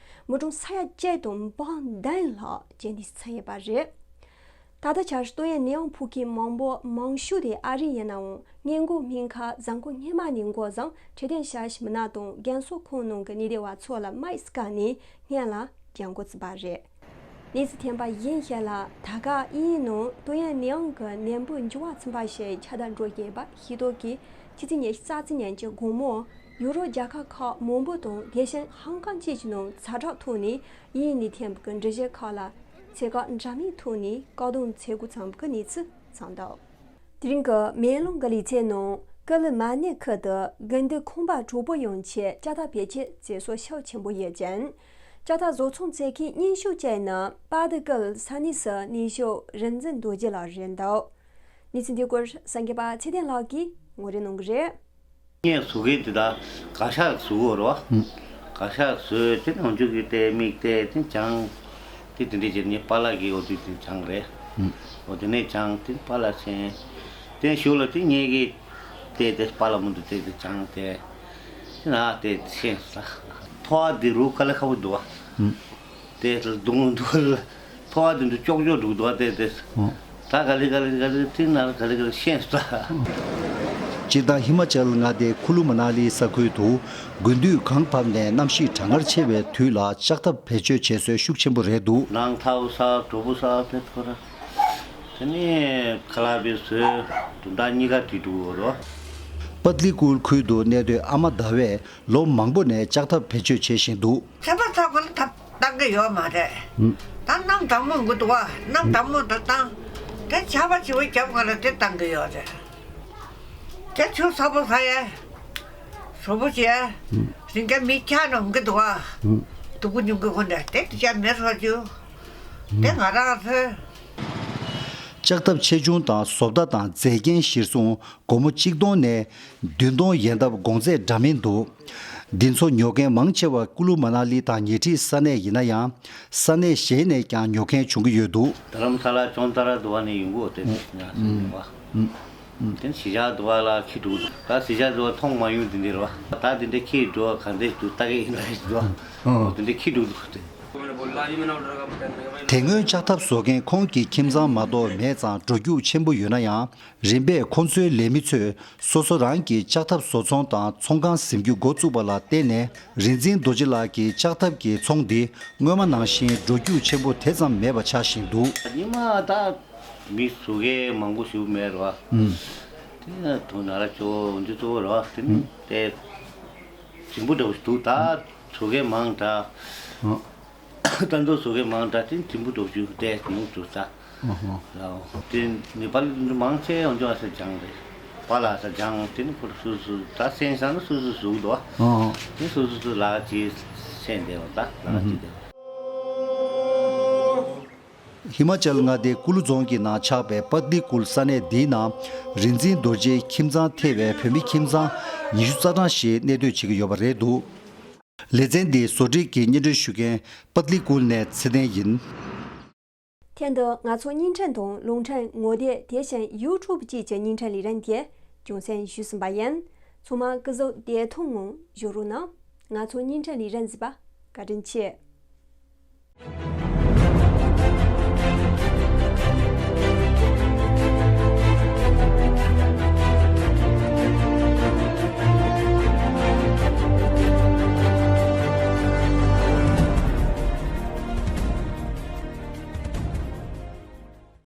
མི་གྲངས་ས་ཡ་བཅུ་དང་འབུམ་བདུན་ལྷག་རྗེས་འདེད་ཚར་ཡོད་པ་རེད། ད་ལྟ་ཆར་ཏོག་དབྱིབས་ནད་ཡམས་ཕོག་མཁན་མང་པོ་མང་ཤོས་དེ་ཨ་རི་ཡིན་ནའང་། སྔོན་འགོག་སྨན་ཁབ་གཟའ་འཁོར་སྔོན་མ་ནས་འགོ་བཟུང་འཕྲོད་བསྟེན་བྱ་བཞིན་མི་སྣ་དང་རྒན་གསོ་ཁང་ནང་གི་ནད་དེ་བ་ཚོ་ལ་མ་ཡིས་བཀལ་ནས་སྔོན་ལ་སྦྱང་འགོ་བཙུགས་པ་རེད། གནས་ཚུལ་ཐོན་པ་བཞིན་བཤད་ལ། ད་ག་དབྱིན་ཡུལ་ནང་ཏོག་དབྱིབས་ནད་ཡམས་ཀྱི་ནད་འབུ་འགྱུར་བ་ཚན་པ་ཞིག་ཁྱབ་གདལ་འགྲོ་བཞིན་པ་ཤེས་རྟོགས་ཀྱིས། ཕྱི་ཚེས་ཉི་ཤུ་རྩ་གཅིག་ཉིན་གྱི་དགོང་མོ་ཡུ་རོབ་རྒྱལ་ཁབ་ཁག་མང་པོ་དང་། དེ་བཞིན་ཧང་ཀང་བཅས་ཀྱི་ནང་ཛ་དྲག་ཐོག་ནས་དབྱིན་ཡུལ་ནས་ཐོན་པའི་འགྲུལ་བཞུད་ཁག་ལ་ཚད་བཀག་འདྲ་མིན་ཐོག་ནས་བཀག་སྡོམ་བྱེད་དགོས་ཚང་གི་གནས་ཚུལ་ཚང་འདུག་དེ་རིང་གི་མེ་ལོང་གི་ལེ་ཚན་ནང་། ཀི་ལི་མ་ནེ་ཁུལ་དུ་དགུན་དུས་ཁང་པ་དྲོ་པོ་ཡོང་ཆེད་ལྕགས་ཐག་བེད་སྤྱོད་བྱེད་སྲོལ་ཤུགས་ཆེན་པོ་ཡོད་ཅིང་། ལྕགས་ཐག་བཟོ་ཚོང་བྱེད་མཁན་རྙིང་ཤོས་གཅིག་ནི་པ་དི་ཀིལ་ས་གནས་སུ་གནས་བཞུགས་རིག་འཛིན་རྡོ་རྗེ་ལགས་རེད་འདུག་གནས་ཚུལ་འདི་སྐོར་གསར་འགོད་པ་ཚེ་བརྟན་ལགས་ཀྱིས་ངོ་སྤྲོད་གནང་གི་རེད། ངས་བཟོ་མཁན་དེ་དག་ག་ཤ་བཟོ་གོ་རོ། ཨུམ། ག་ཤ་བཟོས་དེ་ནང་ཆུ་གི་དེ་མིག་དེ་དེ་བྱང་། དེ་དེ་འདྲས་བྱས་ནས་པཱ་ལགས་ཀྱིས་འོ་དེ་དེ་བྱང་རེད། ཨུམ། འོ་དེ་ནས་བྱང་དེ་པཱ་ལགས་ཆེན། དེ་ཞུ་ལ་དེ་ངས་ཀྱི་དེ་དེ་པཱ་ལགས་མུ་འདུག་དེ་དེ་བྱང་དེ། དེ་ན་དེ་ཤེས་ས། ཐོ་བ་དེ་རུ་དཀའ་ལས་ཁག་པོ་འདུག་ཨ། ཨུམ། དེ་ལ་རྡུང་རྡུང་ལ་ཐོ་བ་དེ་འདྲ་ཅོག་ཅོག་འདུག་འདུག་དེ་དེ། ཨོ། ད་ག་ལེ་ག་ལེ་ག་ལེ་དེ་ན་ག་ལེ་ག་ལེ་ཤེས་སོང་། སྤྱིར་བཏང་ཧི་མ་ཅལ་མངའ་སྡེའི་ཁུ་ལུ་མ་ན་ལི་ས་ཁུལ་དུ་དགུན་དུས་གངས་བབས་ནས་གནམ་གཤིས་གྲང་ངར་ཆེ་བའི་དུས་ལ་ལྕགས་ཐག་བེད་སྤྱོད་བྱེད་སྲོལ་ཤུགས་ཆེན་པོ་རེད་འདུག་ནང་ཐག་ས་གྲོག་པོ་ས་དེ་ཁོ་ར། དེ་ནས་ཁ་ལག་པའི་ཟོས་དུང་ཐག་གཉིས་ཀ་དེ་འདུག་རོ། པད་ལི་ཀུལ་ཁུལ་དུ་གནས་སྡོད་ཨ་མ་ཟླ་བས་ལོ་མང་པོ་ནས་ལྕགས་ཐག་བེད་སྤྱོད་བྱེད་བཞིན་འདུག་ཚད་པ་ཚ་བ་ལ་ཐབས་བཏང་གི་ཡོད་མ་རེད། ཨུམ། ད་གནམ་དྭངས་མོ་འགུལ་འདུག་བ། གནམ་དྭངས་མོ་དང་བཏང་། དེ་ཆར་པ་ཆེ་བོ་བརྒྱབ་ག་ལ་དེ་བཏང་གི་ཡོད་རེད། དེ་ཆུ་ཚ་པོ་ཟ་ཡས། ཞོ་པོ་བྱས། ཨུམ། རིང་ག་མི་ཁྱག་ནང་འགུལ་འདུག་བ། ཨུམ། སྡུག་གུ་ཉུང་གི་ཁོ་འདྲ་དེ་དུ་ཅག་མེད་སོ་རྒྱུ། དེ་ང་རང་ཚོས། ལྕགས་ཐབ་ཆེ་ཆུང་དང་བཟོ་ལྟ་དང་མཛེས་རྒྱན་གཞིར་བཟུང་སྒོར་མོ་གཅིག་སྟོང་ནས་བདུན་སྟོང་ཡན་འདབ་གོང་ཚད་འདྲ་མིན་འདུག་འདི་ཚོ་ཉོ་མཁན་མང་ཆེ་བ་ཀུ་ལུ་མ་ན་ལི་དང་ཉེ་འཁྲིས་ས་གནས་ཡིན་ན་ཡང་། ས་གནས་གཞན་ནས་ཀྱང་ཉོ་མཁན་བྱུང་གི་ཡོད་འདུག་དྷ་རམ་ས་ལ་ཅོང་ཏ་ར་དུ་བ་ནས་ཡོང་གི་ཡོད་དེ་ཉག་སེ་ཉོ་བ། དེ་གཞིས་ཆགས་དུ་བ་ལ་ཁྱི་དྲུག་འདུག་ད་གཞིས་ཆགས་དུ་བ་མཐོང་མ་མྱོང་དེ་འདྲ་རེད་བ། ད་དེ་འདྲ་ཁྱི་འགྲོ་བ་ག་འདྲ་འདུག་ལྟ་གི་ཡིན་ན་རེད་འདུག་བ། དེ་འདྲ་ཁྱི་དྲུག་འདུག་དེ། དེ་སྔོན་ལྕགས་ཐབ་བཟོ་མཁན་ཁོང་གི་ཁྱིམ་ཚང་མ་གཏོགས་མེད་ཙང་འགྲོ་རྒྱུག་ཆེན་པོ་ཡོད་ན་ཡང་། རིམ་པས་ཁོང་ཚོའི་ལས་མི་ཚོས་སོ་སོ་རང་གི་ལྕགས་ཐབ་བཟོ་ཚོང་དང་ཚོང་ཁང་ཟིན་རྒྱུ་འགོ་བཙུགས་པ་ལ་བརྟེན་ནས། རིག་འཛིན་རྡོ་རྗེ་ལགས་ཀྱི་ལྕགས་ཐབ་ཀྱི་ཚོང་འདི་སྔོན་མ་ནང་བཞིན་འགྲོ་རྒྱུག་ཆེན་པོ་དེ་ཙམ་མེད་པ་ཆགས་བཞིན་འདུག་ཉི་མ་ད་མི་བཟོ་མཁན་མང་པོ་ཞིག་མེད་རེད་བ། དེ་ན་དུང་ན་ར་ཅོ་འདི་གཙོ་བོ་རེད་བ། དེ་ནི་དེ་རིང་པོ་འདྲ་བོ་ཞིག་འདུག་ད་བཟོ་མཁན་མང་དྲགས། ལྟ་འདོད་བཟོ་མཁན་མང་དྲགས་དེ་འགྲིམ་བུ་འགྲོ་རྒྱུ་བལྟས་མྱོང་འདུག་ད། ཨོ་ཧོ། ལའོ། དེ་ནི་པཱ་ལགས་འདི་མང་ཆེ་འོན་ཀྱང་ཨ་ས་སྦྱངས་རེད། པཱ་ལགས་ཨ་ས་སྦྱངས་དེ་ནི་ཁོ་རང་སོ་སོ་ད་སེམས་བཟང་ན་སོ་སོ་བཟོ་གི་འདུག་ཨོ་ཧོ། དེ་སོ་སོ་སོ་ལག་ཅིག་སེམས་བདེ་བ་ད་ལག་ཅིག་བདེ་བ། ཧི་མ་ཅལ་མངའ་སྡེའི་ཀུ་ལུ་རྫོང་གི་ནང་ཆགས་པའི་པད་ལི་ཀུལ་ས་གནས་འདིའི་ནང་རིག་འཛིན་རྡོ་རྗེའི་ཁྱིམ་ཚང་ཐེ་བའི་བོད་མི་ཁྱིམ་ཚང་ཉི་ཤུ་རྩ་གྲངས་ཤིག་གནས་སྡོད་བྱེད་ཀྱི་ཡོད་པ་རེད་འདུག་ལེ་ཚན་འདི་བཟོ་སྒྲིག་གིས་སྙན་སྒྲོན་ཞུ་མཁན་པད་ལི་ཀུལ་ནས་ཚེ་བརྟན་ཡིན། ཐེངས་འདིར་ང་ཚོ་བརྙན་འཕྲིན་དང་རླུང་འཕྲིན་ངོ་དེབ་དེ་བཞིན་ཡུ་ཊུབ་བཅས་ཀྱི་བརྙན་འཕྲིན་ལས་རིམ་དེ་རྒྱང་སྲིང་ཞུས་ཟིན་པ་ཡིན། ཚང་མ་སྐུ་གཟུགས་བདེ་ཐང་ངང་བཞུགས་རོགས་གནང་། ང་ཚོ་བརྙན་འཕྲིན་ལས་རིམ་གཟིགས་པ་བཀའ་དྲིན་ཆེ།